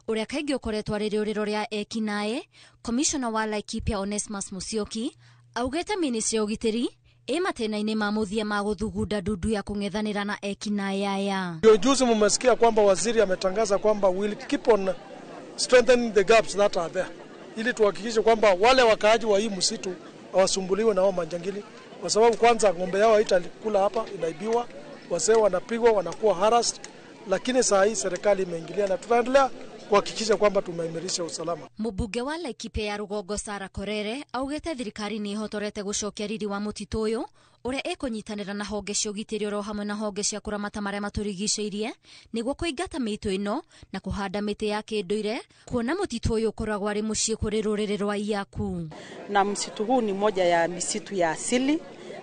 ũrĩa kaingĩ ũkoretwo arĩ rĩũrĩro rĩa ekinaĩ, Komishona wa Laikipia Onesmus Musyoki augĩte ministry ya ũgitĩri ĩ matĩna-inĩ ma mũthia ma gũthugunda ndundu ya kũng'ethanĩra na ekinaĩ aya. Ndio juzi mmesikia kwamba waziri ametangaza kwamba we'll keep on strengthening the gaps that are there ili tuhakikishe kwamba wale wakaaji wa hii msitu hawasumbuliwe na hao manjangili, kwa sababu kwanza ng'ombe yao haitakula hapa, inaibiwa, wazee wanapigwa, wanakuwa harassed. Lakini saa hii serikali imeingilia na tutaendelea kuhakikisha kwamba tumeimarisha usalama. Mũmbunge wa Laikipia ya Rũgongo Sarah Korere augĩte thirikari nĩ ĩhotorete gũcokia riri wa mũtitũ ũyũ ũrĩa ĩkũnyitanĩra na honge cia ũgitĩri oro hamwe na honge cia kũramata marĩa matũrigicĩirie nĩguo kũingata mĩtũ ĩno na kũhanda mĩtĩ ya kĩndũire, kuona mũtitũ ũyũ ũkoragwo arĩ mũciĩ kũrĩ rũrĩrĩ rwa Iaku. Na msitu huu ni moja ya misitu ya asili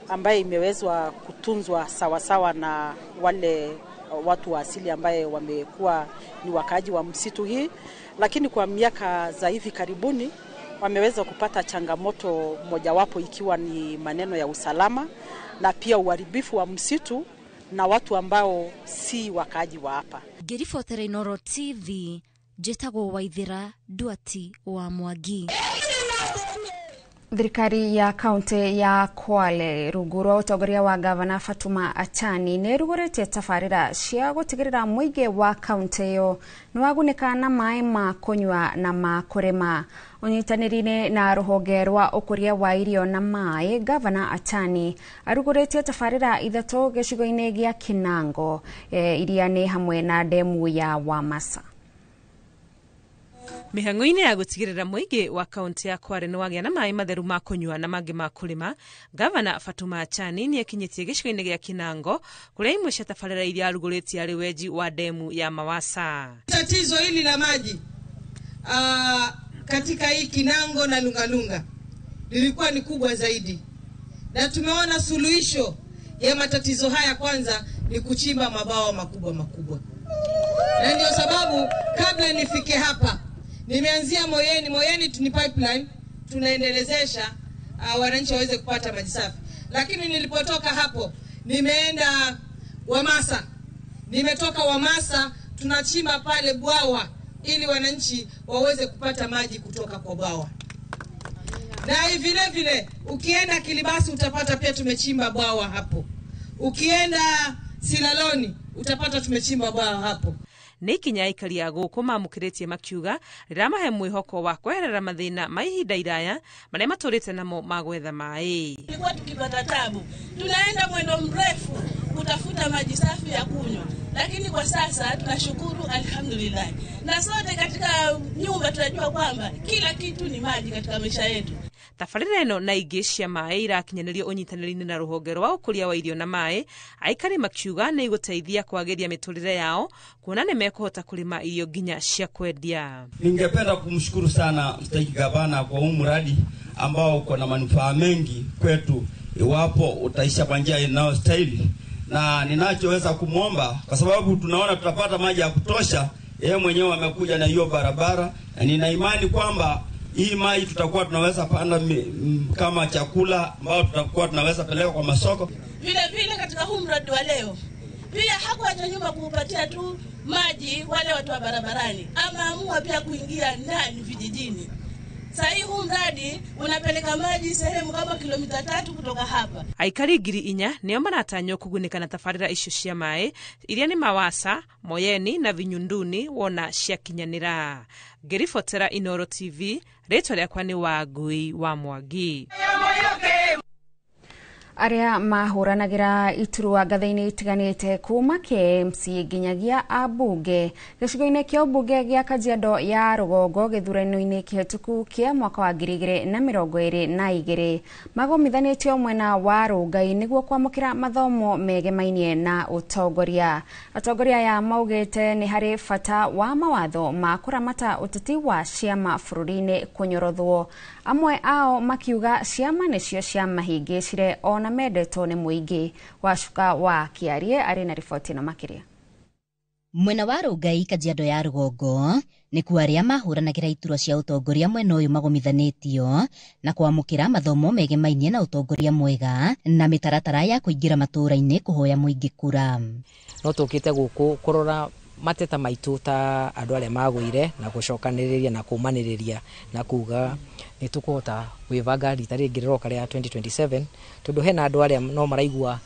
ambaye imewezwa kutunzwa sawasawa na wale watu wa asili ambaye wamekuwa ni wakaaji wa msitu hii, lakini kwa miaka za hivi karibuni wameweza kupata changamoto mojawapo ikiwa ni maneno ya usalama na pia uharibifu wa msitu na watu ambao si wakaaji wa hapa. Ngĩribotera Inooro TV, njĩtagwo Waithĩra Duati wa Mwangi. Thirikari ya kaunti ya Kwale rungu rwa ũtongoria wa gavana Fatuma Achani nĩ ĩrugũrĩtie tabarĩra cia gũtigĩrĩra mũingĩ wa kaunti ĩyo nĩ wagunĩka na maĩ ma kũnyua na ma kũrĩma. Ũnyitanĩri-inĩ na rũhonge rwa ũkũria wa irio na maĩ, gavana Achani arugũrĩtie tabarĩra ithatũ gĩcigo-inĩ gĩa Kinango, iria nĩ hamwe na ndemu ya Wamasa. Mĩhang'o-inĩ ya gũtigĩrĩra mũingĩ wa kaunti ya Kwale nĩ wagĩa na maĩ matheru ma kũnyua na mangĩ ma kũrĩma, gavana Fatuma Achani nĩ akinyĩtie gĩcigo-inĩ gĩa Kinango kũrĩa imwe cia tabarĩra iria arugũrĩtie arĩ wenji wa demu ya Mawasa. Tatizo hili la maji katika hii Kinango na Lungalunga lilikuwa ni kubwa zaidi, na tumeona suluhisho ya matatizo haya kwanza ni kuchimba mabawa makubwa makubwa, na ndio sababu kabla nifike hapa nimeanzia Moyeni. Moyeni ni pipeline tunaendelezesha wananchi waweze kupata maji safi, lakini nilipotoka hapo nimeenda Wamasa, nimetoka Wamasa tunachimba pale bwawa ili wananchi waweze kupata maji kutoka kwa bwawa. Na vile vile ukienda Kilibasi utapata pia tumechimba bwawa hapo, ukienda Silaloni utapata tumechimba bwawa hapo. Nĩ ikinya aikari a gũkũ mamũkĩrĩtie makiuga rĩramahe mwĩhoko wa kweherera mathĩna ma ihinda iraya marĩa matũrĩte namo ma gwetha maĩ. Tulikuwa tukipata tabu, tunaenda mwendo mrefu kutafuta maji safi ya kunywa, lakini kwa sasa tunashukuru alhamdulillah, na sote katika nyumba tunajua kwamba kila kitu ni maji katika maisha yetu. Tabarĩra ĩno na ingĩ cia maĩ irakinyanĩrio ũnyitanĩri-inĩ na rũhonge rwa ũkũria wa irio na maĩ, aikari makiuga nĩ igũteithia kwagĩria mĩtũrĩre yao kuona nĩ mekũhota kũrĩma irio nginya cia kwendia. Ningependa kumshukuru sana mstahiki gavana kwa huu mradi ambao uko na manufaa mengi kwetu iwapo utaisha kwa njia inayostahili, na ninachoweza kumwomba kwa sababu tunaona tutapata maji ya kutosha, yeye mwenyewe amekuja na hiyo barabara, na nina imani kwamba hii maji tutakuwa tunaweza panda kama chakula ambao tutakuwa tunaweza peleka kwa masoko. Vile vile katika huu mradi wa leo pia hakuacha nyuma kuupatia tu maji wale watu wa barabarani, ameamua pia kuingia ndani vijijini. Sasa huu mradi unapeleka maji sehemu kama kilomita 3 kutoka hapa. Aikari 4,000 nĩo maratanywo kũgunĩka na tabarĩra icio cia maĩ iria nĩ Mawasa, Moyeni na Vinyunduni wona ciakinyanĩra. Ngĩribotera Inooro TV, rĩtwa rĩakwa nĩ Wangui wa Mwangi. Arĩa mahũranagĩra iturwa ngathĩ-inĩ itiganĩte kuma KMC nginyagia ambunge gĩcigo-inĩ kĩa ũmbunge gĩa Kajiado ya rũgongo gĩthurano-inĩ kĩhĩtũku kĩa mwaka wa 2022 magomithanĩtio mwena wa Rongai nĩguo kwamũkĩra mathomo megemainie na ũtongoria. Atongoria aya maugĩte nĩ harĩ bata wa mawatho ma kũramata ũteti wa ciama bũrũri-inĩ kũnyorothwo. Amwe ao makiuga ciama nĩcio ciamahĩngĩcire ona mendetwo nĩ mũingĩ. Wacuka wa Kĩarie arĩ na riboti ĩno makĩria. Mwena wa Rongai Kajiado ya rũgongo nĩkuo arĩa mahũranagĩra iturwa cia ũtongoria mwena ũyũ magomithanĩtio na kwamũkĩra mathomo megemainie na ũtongoria mwega na mĩtaratara ya kũingĩra matũũra-inĩ kũhoya mũingĩ kura. No tũkĩte gũkũ kũrora mateta maitũ ta andũ arĩa magũire na gũcokanĩrĩria na kũmanĩrĩria na kuga nĩ tũkũhota gwĩbanga rita rĩngĩ rĩroka rĩa 2027 tondũ hena andũ arĩa no maraigua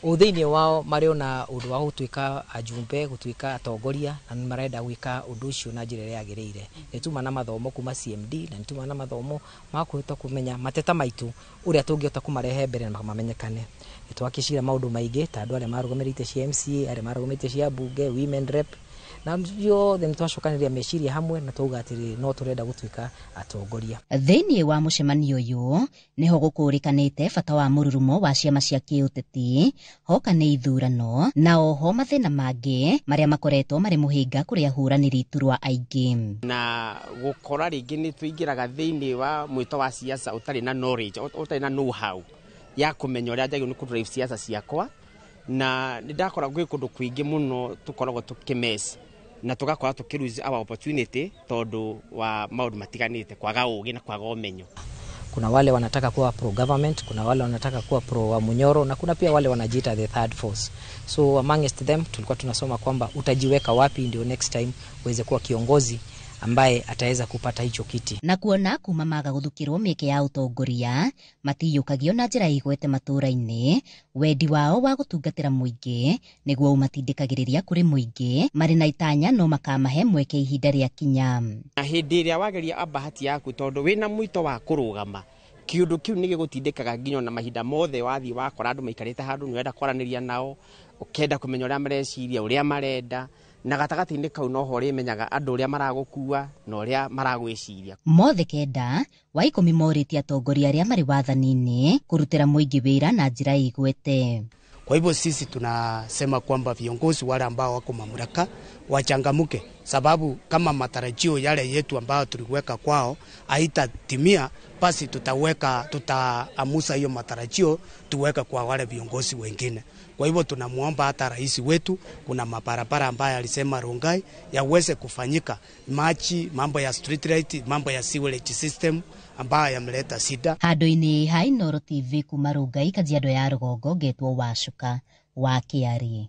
thĩinĩ wao marĩ ona ũndũ wa gũtuĩka ajumbe, gũtuĩka atongoria na nĩ marenda gwĩka ũndũ ũcio na njĩra ĩrĩa yagĩrĩire. Nĩ tuma na mathomo kuma CMD na nĩ tuma na mathomo ma kũhota kũmenya mateta maitũ ũrĩa tũngĩhota kũmarehe mbere na mamenyekane. Nĩ twakĩcira maũndũ maingĩ ta andũ arĩa marũgamĩrĩte cia MCA, arĩa marũgamĩrĩte cia mbunge, women rep, na yothe nĩ twacokanĩrĩria meciria hamwe na twauga atĩrĩ no tũrenda gũtuĩka atongoria. Thĩinĩ wa mũcemanio ũyũ nĩho gũkũrĩkanĩte bata wa mũrurumo wa ciama cia kĩũteti hoka nĩ ithurano na oho mathĩna mangĩ marĩa makoretwo marĩ mũhĩnga kũrĩ ahũranĩri iturwa aingĩ. Na gũkora rĩngĩ nĩ tũingĩraga thĩinĩ wa mwĩto wa siasa ũtarĩ na knowledge, ũtarĩ na know how ya kũmenya ũrĩa njagĩrĩirwo nĩ kũ drive siasa ciakwa, na nĩ ndakora gwĩ kũndũ kũingĩ mũno tũkoragwo tũkĩmess na tũgakora tũkĩ lose our opportunity tondũ wa maũndũ matiganĩte, kwaga ũgĩ na kwaga ũmenyo. Kuna wale wanataka kuwa pro government, kuna wale wanataka kuwa pro wa Munyoro na kuna pia wale wanajiita the third force. So amongst them tulikuwa tunasoma kwamba utajiweka wapi ndio next time uweze kuwa kiongozi ambaye ataweza kupata hicho kiti. Na kuona kuma maga guthukirwo mieke ya utongoria matiyukagio na njira igwete matura-ini wendi wao wa gutungatira muingi niguo umatindikagiriria kuri muingi mari na itanya no makamahe mweke ihinda ria kinya. Na hindi iria wageria bahati yaku tondu wina mwito wa kurugama kiundu kiu ni gigutindikaga nginya na mahinda mothe wathi wakora andu maikarite handu ni wenda kwaranĩria nao ukenda kumenya uria mareciria uria marenda na gatagatĩ-inĩ kau no ho ũrĩmenyaga andũ ũrĩa maragũkua na ũrĩa maragwĩciria. Mothe kenda wa 10 morĩtie atongoria arĩa marĩ wathani-inĩ kũrutĩra mũingĩ wĩra na njĩra igwete. Kwa hivyo sisi tunasema kwamba viongozi wale ambao wako mamlaka wachangamuke, sababu kama matarajio yale yetu ambayo tuliweka kwao haitatimia, basi tutaamusa hiyo matarajio tuweke kwa wale viongozi wengine. Kwa hivyo tunamuomba hata rais wetu, kuna mabarabara ambayo alisema Rongai yaweze kufanyika, machi, mambo ya street light, mambo ya sewage system ambayo yameleta shida. Handu-inĩ ha Inooro TV kuma Rongai Kajiado ya rũgongo ngetwo Wacuka wa Kĩarie.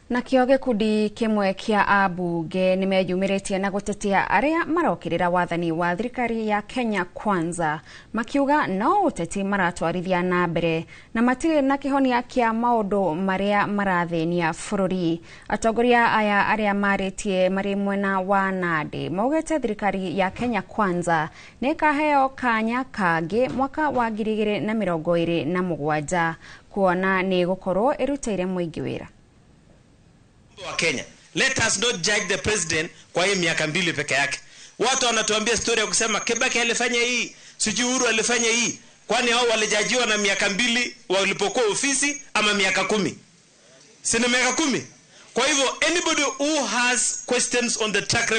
Nakĩo gĩkundi kĩmwe kĩa ambunge nĩmeyumĩrĩtie na gũtetia arĩa marokĩrĩra wathani wa thirikari ya Kenya Kwanza makiuga no ũteti maratwarithia na mbere na matirĩ na kĩhonia kĩa maũndũ marĩa marathĩnia bũrũri. Atongoria aya arĩa marĩtie marĩ mwena wa Nandi maugĩte thirikari ya Kenya Kwanza nĩ ĩkaheo kanya kangĩ mwaka wa 2027 kuona nĩ ĩgũkorwo ĩrutĩire mũingĩ wĩra. Wa Kenya, let us not judge the president kwa hii miaka 2 peke yake. Watu wanatuambia story ya kusema Kibaki alifanya hii, sijui Uhuru alifanya hii. Kwani hao walijajiwa na miaka 2 walipokuwa ofisi ama miaka 10? Si ni miaka 10? Kwa hivyo anybody who has questions on the track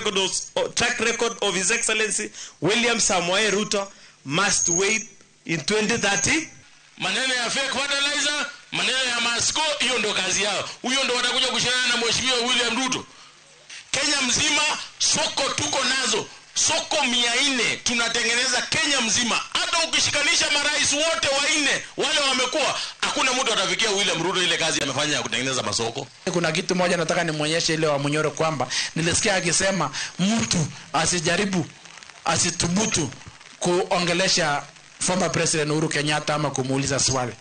record of His Excellency William Samoei Ruto must wait in 2030. Maneno ya fake fertilizer, maneno ya masko, hiyo ndo kazi yao. Huyo ndo watakuja kushindana na Mheshimiwa William Ruto. Kenya mzima soko tuko nazo, soko 400 tunatengeneza Kenya mzima. Hata ukishikanisha marais wote 4 wale wamekuwa, hakuna mtu atafikia William Ruto ile kazi amefanya ya kutengeneza masoko. Kuna kitu moja nataka nimuonyeshe ile wa Munyoro kwamba nilisikia akisema mtu asijaribu, asithubutu kuongelesha former President Uhuru Kenyatta ama kumuuliza swali.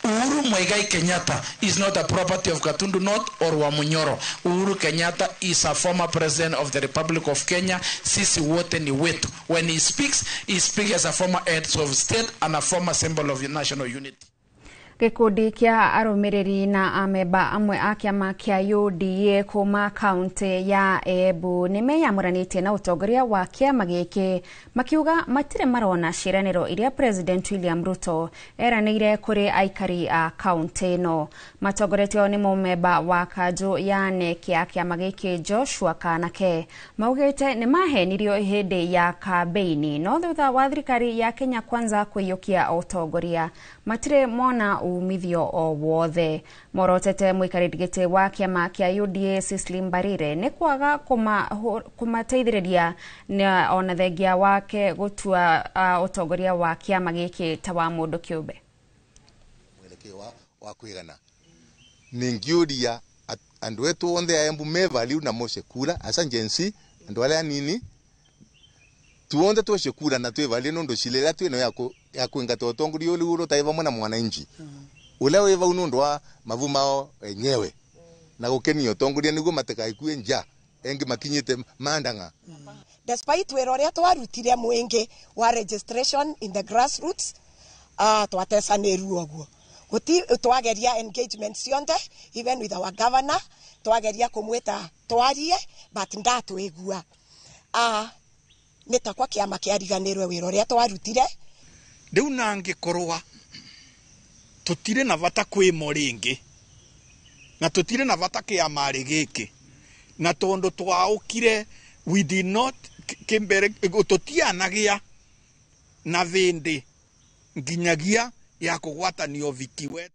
Uhuru Muigai Kenyatta is not a property of Gatundu North or Wamunyoro. Uhuru Kenyatta is a former president of the Republic of Kenya. Sisi wote ni wetu. When he speaks as a former head of state and a former symbol of national unity. Gikundi kia arumiriri na ameba amwe a kiama kia UDA kuma kaunti ya Embu nimeyamuranite na utongoria wa kiama giki makiuga matire marona ciraniro iria President William Ruto eranire kuri aikari a kaunti ino. Matongoretio ni mumeba wa kanju ya NEC ya kiama giki Joshua Kanake maugite ni mahenirio hindi ya kambeini no thutha wa thirikari ya Kenya Kwanza kuiyukia utongoria matire mona umithio o wothe. Morotete muikarĩri gĩtĩ wa kĩama kĩa UDA Cecily Mbarire nĩ kwaga kũmateithĩrĩria ona thengia wake gũtua ũtongoria wa kĩama gĩkĩ ta wa mũndũ kĩũmbe. Mwelekeo wa kwigana ningiuria andu etu onthe a Embu me value na mose kura asa njensi andu aria anini tuonthe twece kura na twivalie nundu cilira twino ya kuingata utongoria uri uru tai vamwe na mwananchi uria wi vau nundu wa mavu mao enyewe na gukenia utongoria niguo matikaikue nja engi makinyite mandanga. Despite wira uria twarutire mwingi wa registration in the grassroots, twatecanirwo uguo guti twageria engagement cionthe even with our governor twageria kumwita twarie but ndatwigua. Nĩ takwa kĩama kĩariganĩrwe wĩra ũrĩa twarutire. Rĩu nangĩkorwa tũtirĩ na bata kwĩmo rĩngĩ na tũtirĩ na bata kĩama gĩkĩ na tondũ twaũkire we did not kĩmbere tũtianagia na thĩndĩ nginyagia ya kũgwatanio viki wetu.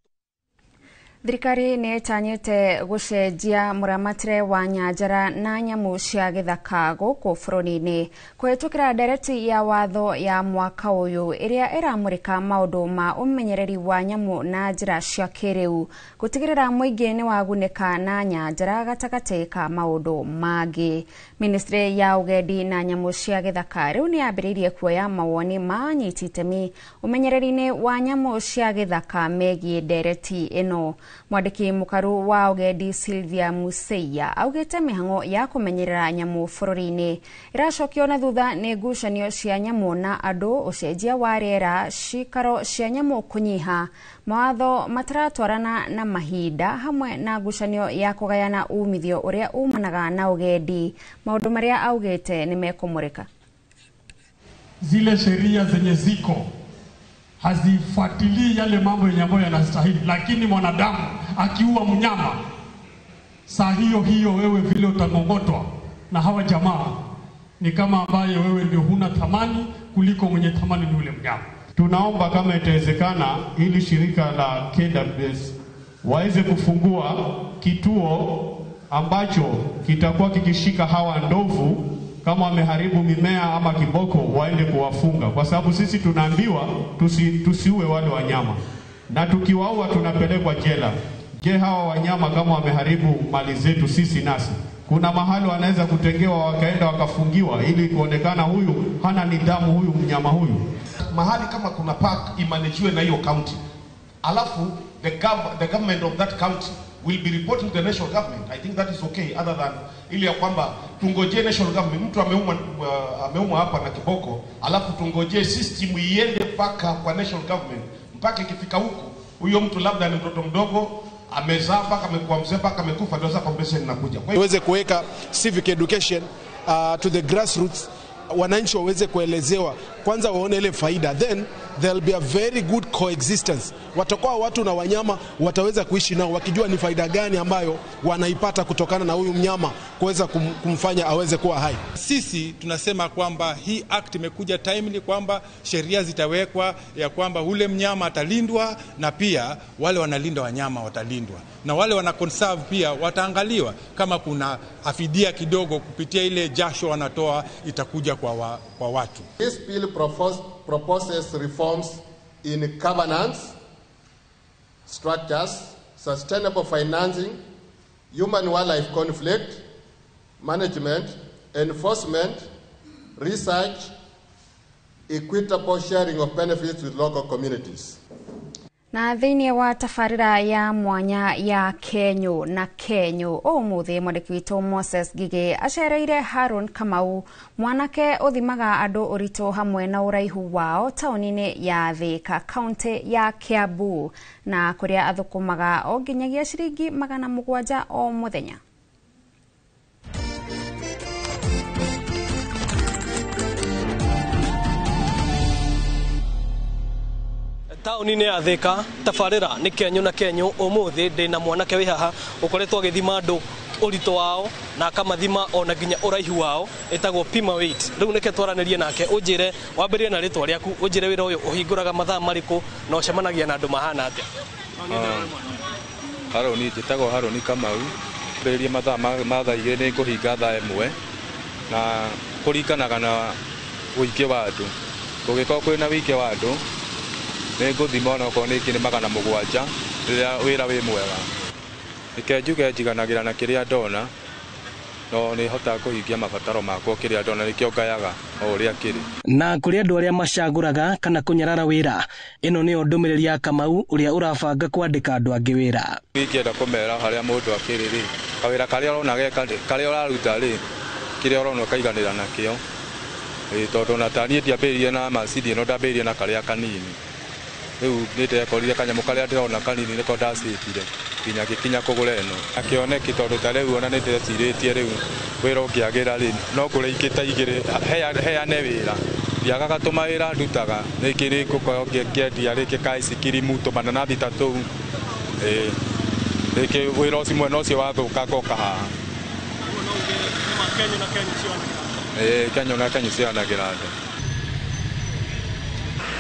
Thirikari nĩ ĩtanyĩte gũcenjia mũramatĩre wa nyanjara na nyamũ cia gĩthaka gũkũ bũrũri-inĩ kũhĩtũkĩra ndereti ya watho ya mwaka ũyũ ĩrĩa ĩramũrĩka maũndũ ma ũmenyereri wa nyamũ na njĩra cia kĩrĩu gũtigĩrĩra mũingĩ nĩ wagunĩka na nyanjara gatagatĩ ka maũndũ mangĩ. Ministry ya ũgendi na nyamũ cia gĩthaka rĩu nĩ yambĩrĩirie kuoya mawoni ma anyiti itemi ũmenyereri-inĩ wa nyamũ cia gĩthaka megiĩ ndereti ĩno. Mwandĩki mũkaru wa ũgendi Sylvia Museia augĩte mĩhang'o ya kũmenyerera nyamũ bũrũri-inĩ ĩracokio na thutha nĩ ngucanio cia nyamũ na andũ, ũcenjia wa rĩera, cikaro cia nyamũ kũnyiha, mawatho mataratwarana na mahinda hamwe na ngucanio ya kũgayana umithio ũrĩa umanaga na ũgendi. Maũndũ marĩa augĩte nĩ mekũmũrĩka. Zile sheria zenye ziko hazifuatilii yale mambo yenye ambayo yanastahili, lakini mwanadamu akiua mnyama saa hiyo hiyo wewe vile utangongotwa na hawa jamaa ni kama ambaye wewe ndio huna thamani kuliko mwenye thamani ni ule mnyama. Tunaomba kama itawezekana ili shirika la KWS waweze kufungua kituo ambacho kitakuwa kikishika hawa ndovu kama wameharibu mimea ama kiboko, waende kuwafunga, kwa sababu sisi tunaambiwa tusiue wale wanyama na tukiwaua tunapelekwa jela. Je, hawa wanyama kama wameharibu mali zetu sisi nasi, kuna mahali wanaweza kutengewa wakaenda wakafungiwa ili kuonekana huyu hana nidhamu, huyu mnyama huyu? Mahali kama kuna park imanajiwe na hiyo county, alafu the government of that county will be reporting to the national government. I think that is okay, other than ile ya kwamba tungoje national government, mtu ameumwa hapa na kiboko, alafu tungoje system iende mpaka kwa national government, mpaka ikifika huko huyo mtu labda ni mtoto mdogo amezaa mpaka amekuwa mzee mpaka amekufa, ndio sasa compensation inakuja. Kwa hiyo kuweka civic education to the grassroots, wananchi waweze kuelezewa kwanza, waone ile faida, then there'll be a very good coexistence. Watakuwa watu na wanyama wataweza kuishi nao wakijua ni faida gani ambayo wanaipata kutokana na huyu mnyama kuweza kumfanya aweze kuwa hai. Sisi tunasema kwamba hii act imekuja timely, kwamba sheria zitawekwa ya kwamba ule mnyama atalindwa na pia wale wanalinda wanyama watalindwa na wale wana conserve pia wataangaliwa, kama kuna afidia kidogo kupitia ile jasho wanatoa itakuja kwa watu. This bill proposes reforms in governance structures, sustainable financing, human-wildlife conflict management, enforcement, research, equitable sharing of benefits with local communities. Na thĩinĩ wa tabarĩra ya mwanya ya Kenyũ na Kenyũ ũmũthĩ mwandĩki witũ Moses Ngigĩ acereire Haron Kamau, mwanake ũthimaga andũ ũritũ hamwe na ũraihu wao taũni-inĩ ya Thĩka, kaũntĩ ya Kiambu, na kũrĩa athũkũmaga o nginyagia ciringi 700 o mũthenya. Taũni-inĩ ya Thĩka tabarĩra nĩ Kenyũ na Kenyũ. Ũmũthĩ ndĩna mwanake wĩ haha ũkoretwo agĩthima andũ ũritũ wao na akamathima ona nginya ũraihu wao, ĩtagwo pima weight. Rĩu nĩke twaranĩrie nake, ũnjĩre wambĩrĩrie na rĩtwa rĩaku, ũnjĩre wĩra ũyũ ũhingũraga mathaa marĩkũ na ũcemanagia na andũ mahana atĩa. Haroni, njĩtagwo Haroni Kamau. Mbĩrĩrie mathaa ma thaa 2 nĩ ngũhinga thaa 1, na kũringanaga na ũingĩ wa andũ. Kũngĩkorwo kwĩna ũingĩ wa andũ nĩ ngũthima onokorwo nĩ nginya 700 rĩrĩa wĩra wĩ mwega. Reke njuge njiganagĩra na kĩrĩa ndona, no nĩ hotaga kũhingia mabataro makwa kĩrĩa ndona, nĩkĩo ngayaga o ũrĩa kĩrĩ. Na kũrĩ andũ arĩa macagũraga kana kũnyarara wĩra, ĩno nĩyo ndũmĩrĩri ya Kamau ũrĩa ũrabanga kwandĩka andũ angĩ wĩra. Ingĩenda kũmera harĩa mũndũ akĩrĩ rĩ, kawĩra karĩa ũrona karĩa ũraruta rĩ, kĩrĩa ũrona ũkaiganĩra nakĩo. Tondũ ona ta niĩ ndiambĩrĩirie na macini ĩno, ndambĩrĩirie na karĩa kanini. Rĩu nĩ ndekorire kanyamũ karĩa ndĩrona kanini nĩko ndacĩtire nginya ngĩkinya kũgũra ĩno. Na kĩoneki tondũ ta rĩu ona nĩ ndĩrecirĩtie rĩu wĩra ũngĩagĩra rĩ, no ngũre ingĩ ta 2 heane wĩra. Ndiagaga tũmawĩra ndutaga, rĩngĩ nĩ ngũkorwo ngĩendia rĩngĩ ka ice cream, tũmananathi ta tũu. Rĩngĩ wĩra ũcio mwena ũcio wathũka ngoka haha. Kenyũ na Kenyũ cianagĩra andũ.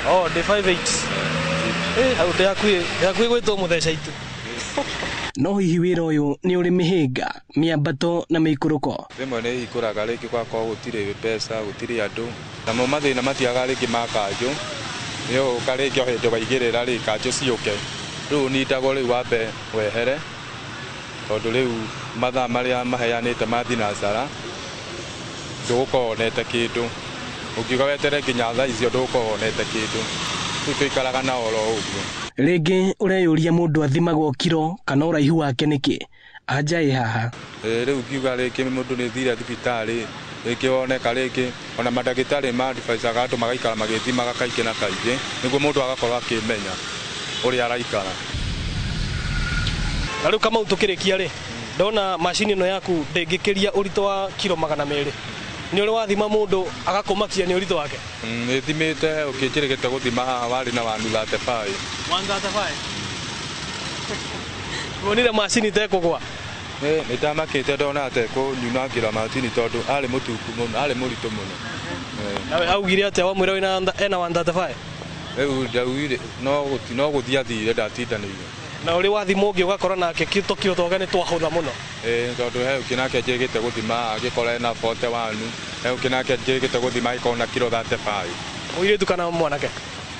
Oh, ndĩ 5'8". Hau ndĩ hakuhĩ gwĩtwo mũtheca itu. No hihi wĩra ũyũ nĩ ũrĩ mĩhĩnga, mĩambato na mĩikũrũko? Rĩmwe nĩ hingũraga rĩngĩ gwakorwo gũtirĩ mbeca, gũtirĩ andũ. Namo mathĩna matiagaga rĩngĩ ma kanjũ. Nĩ ũgũka rĩngĩ o hĩndĩ waigĩrĩra rĩ, kanjũ ciũke. Rĩu ũnindagwo rĩu wambe wehere, tondũ rĩu mathaa marĩa maheanĩte ma thinacara, ndũgũkorwo wonete kĩndũ. Ũngiuga wetere nginya thaa icio ndũgũkorwo wonete kĩndũ. Rĩu tũikaraga na oro ũguo. Rĩngĩ ũreyũria mũndũ athimagwo kiro kana ũraihu wake nĩkĩ? Anja ĩ haha. Rĩu ngiuga rĩngĩ mũndũ nĩ thire thibitarĩ, rĩngĩ woneka rĩngĩ ona mandagĩtarĩ ma advisaga andũ magaikara magĩthimaga kaingĩ na kaingĩ, nĩguo mũndũ agakorwo akĩmenya ũrĩa araikara. Na rĩu Kamau tũkĩrĩkia rĩ, ndona macini ĩno yaku ndĩngĩkĩria ũritũ wa kiro 200. Nĩ ũrĩ wathima mũndũ agakũmakia nĩ ũritũ wake? Nĩ thimĩte, ũkĩnjĩrĩgĩte gũthima haha warĩ na 135. 135? Wonire macini tekũgwa? Nĩ ndamakĩte ndona atekũnyunangĩra macini tondũ arĩ mũtungu mũno, arĩ mũritũ mũno. Nawe augire atĩa wamwĩra ena 135? Rĩu ndaugire no gũthiĩ athire, ndatindanĩire. Na ũrĩ wathima ũngĩ ũgakora nake tũkiro twake nĩ twahũtha mũno? Tondũ he ũngĩ nake njĩrĩgĩte gũthima agĩkora ena 41, he ũngĩ nake njĩrĩgĩte gũthima agĩkorwo na kiro 35. Mũirĩtu kana mwanake?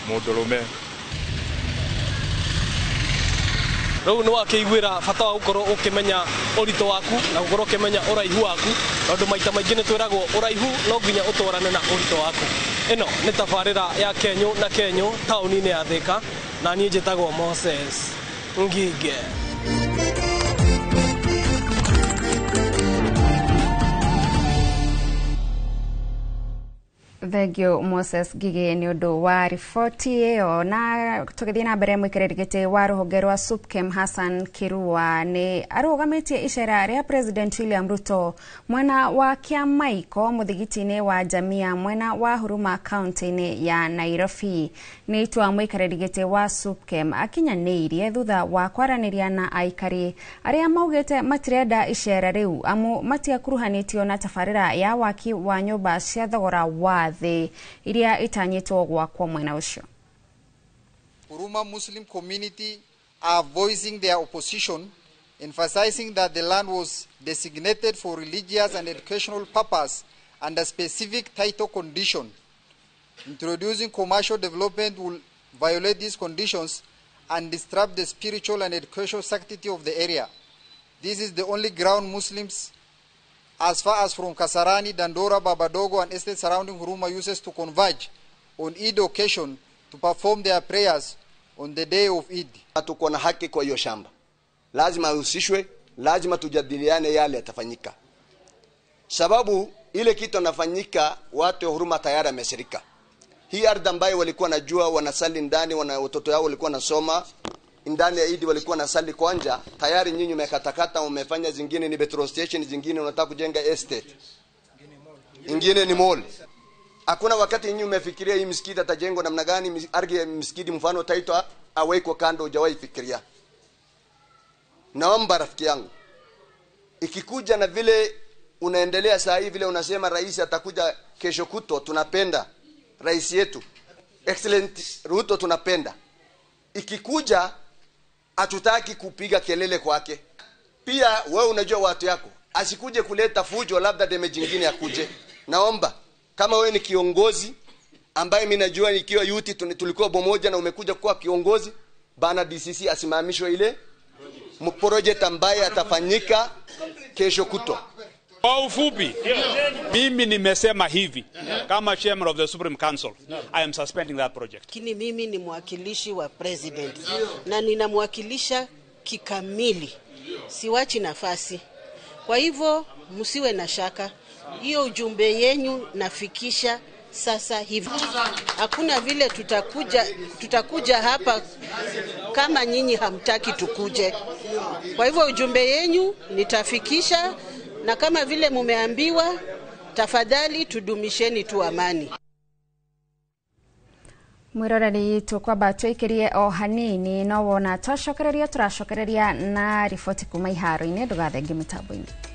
Mũndũrũme. Rĩu nĩ wakĩiguĩra bata wa gũkorwo ũkĩmenya ũritũ waku na gũkorwo ũkĩmenya ũraihu waku, tondũ maita maingĩ nĩ twĩragwo ũraihu no nginya ũtwarane na ũritũ waku. Ĩno nĩ tabarĩra ya Kenyũ na Kenyũ taũni-inĩ ya Thĩka, na niĩ njĩtagwo Moses Ngige. Thank you Moses Ngige nĩ ũndũ wa riboti ĩyo. Na tũgĩthiĩ na mbere, mũikarĩri gĩtĩ wa rũhonge rwa SUPKEM Hassan Kirua nĩ arũgamĩtie icera rĩa President William Ruto mwena wa Kĩamaiko mũthigiti-inĩ wa Jamia mwena wa Huruma kaunti-inĩ ya Nairobi. Nĩ itua mũikarĩri gĩtĩ wa SUPKEM akinyanĩirie thutha wa kwaranĩria na aikari arĩa maugĩte matirenda icera rĩu amu matiakuruhanĩtio na tabarĩra ya waki wa nyũmba cia thogora wa thĩ iria itanyĩtwo gwakwo mwena ũcio. Huruma Muslim community are voicing their opposition, emphasizing that the land was designated for religious and educational purpose under specific title condition. Introducing commercial development will violate these conditions and disrupt the spiritual and educational sanctity of the area. This is the only ground Muslims as far as from Kasarani, Dandora, Babadogo, and estates surrounding Huruma uses to converge on Eid occasion to perform their prayers on the day of Eid. Tuko na haki kwa hiyo shamba, lazima ahusishwe, lazima tujadiliane yale yatafanyika, sababu ile kitu anafanyika, watu wa Huruma tayari amesirika. Hii ardhi ambayo walikuwa najua wanasali ndani, wana watoto yao walikuwa nasoma ndani ya Idi, walikuwa nasali kwanja, tayari nyinyi umekatakata, umefanya zingine ni petrol station, zingine unataka kujenga estate, ingine ni mall. Hakuna wakati nyinyi umefikiria hii msikiti atajengwa namna gani, ardhi ya msikiti mfano taitwa awekwa kando, hujawahi fikiria. Naomba rafiki yangu, ikikuja na vile unaendelea saa hii, vile unasema rais atakuja kesho kutwa, tunapenda rais yetu Excellent Ruto, tunapenda. Ikikuja hatutaki kupiga kelele kwake. Pia wewe unajua watu yako, asikuje kuleta fujo, labda damage nyingine akuje. Naomba kama wewe ni kiongozi ambaye mimi najua nikiwa yuti tulikuwa bomoja na umekuja kuwa kiongozi bana, DCC asimamishwe ile project ambaye atafanyika kesho kutwa. Kwa ufupi, mimi nimesema hivi kama chairman of the Supreme Council, I am suspending that project. Lakini mimi ni mwakilishi wa president na ninamwakilisha kikamili, siwachi nafasi. Kwa hivyo msiwe na shaka, hiyo ujumbe yenyu nafikisha sasa hivi. Hakuna vile tutakuja hapa kama nyinyi hamtaki tukuje. Kwa hivyo ujumbe yenyu nitafikisha, na kama vile mumeambiwa, tafadhali tudumisheni tu amani. Mwiroreri tukwamba twikirie o hanini no wona twacokereria turacokereria na riboti kuma iharo-inĩ ndugathenge mĩtambo-inĩ.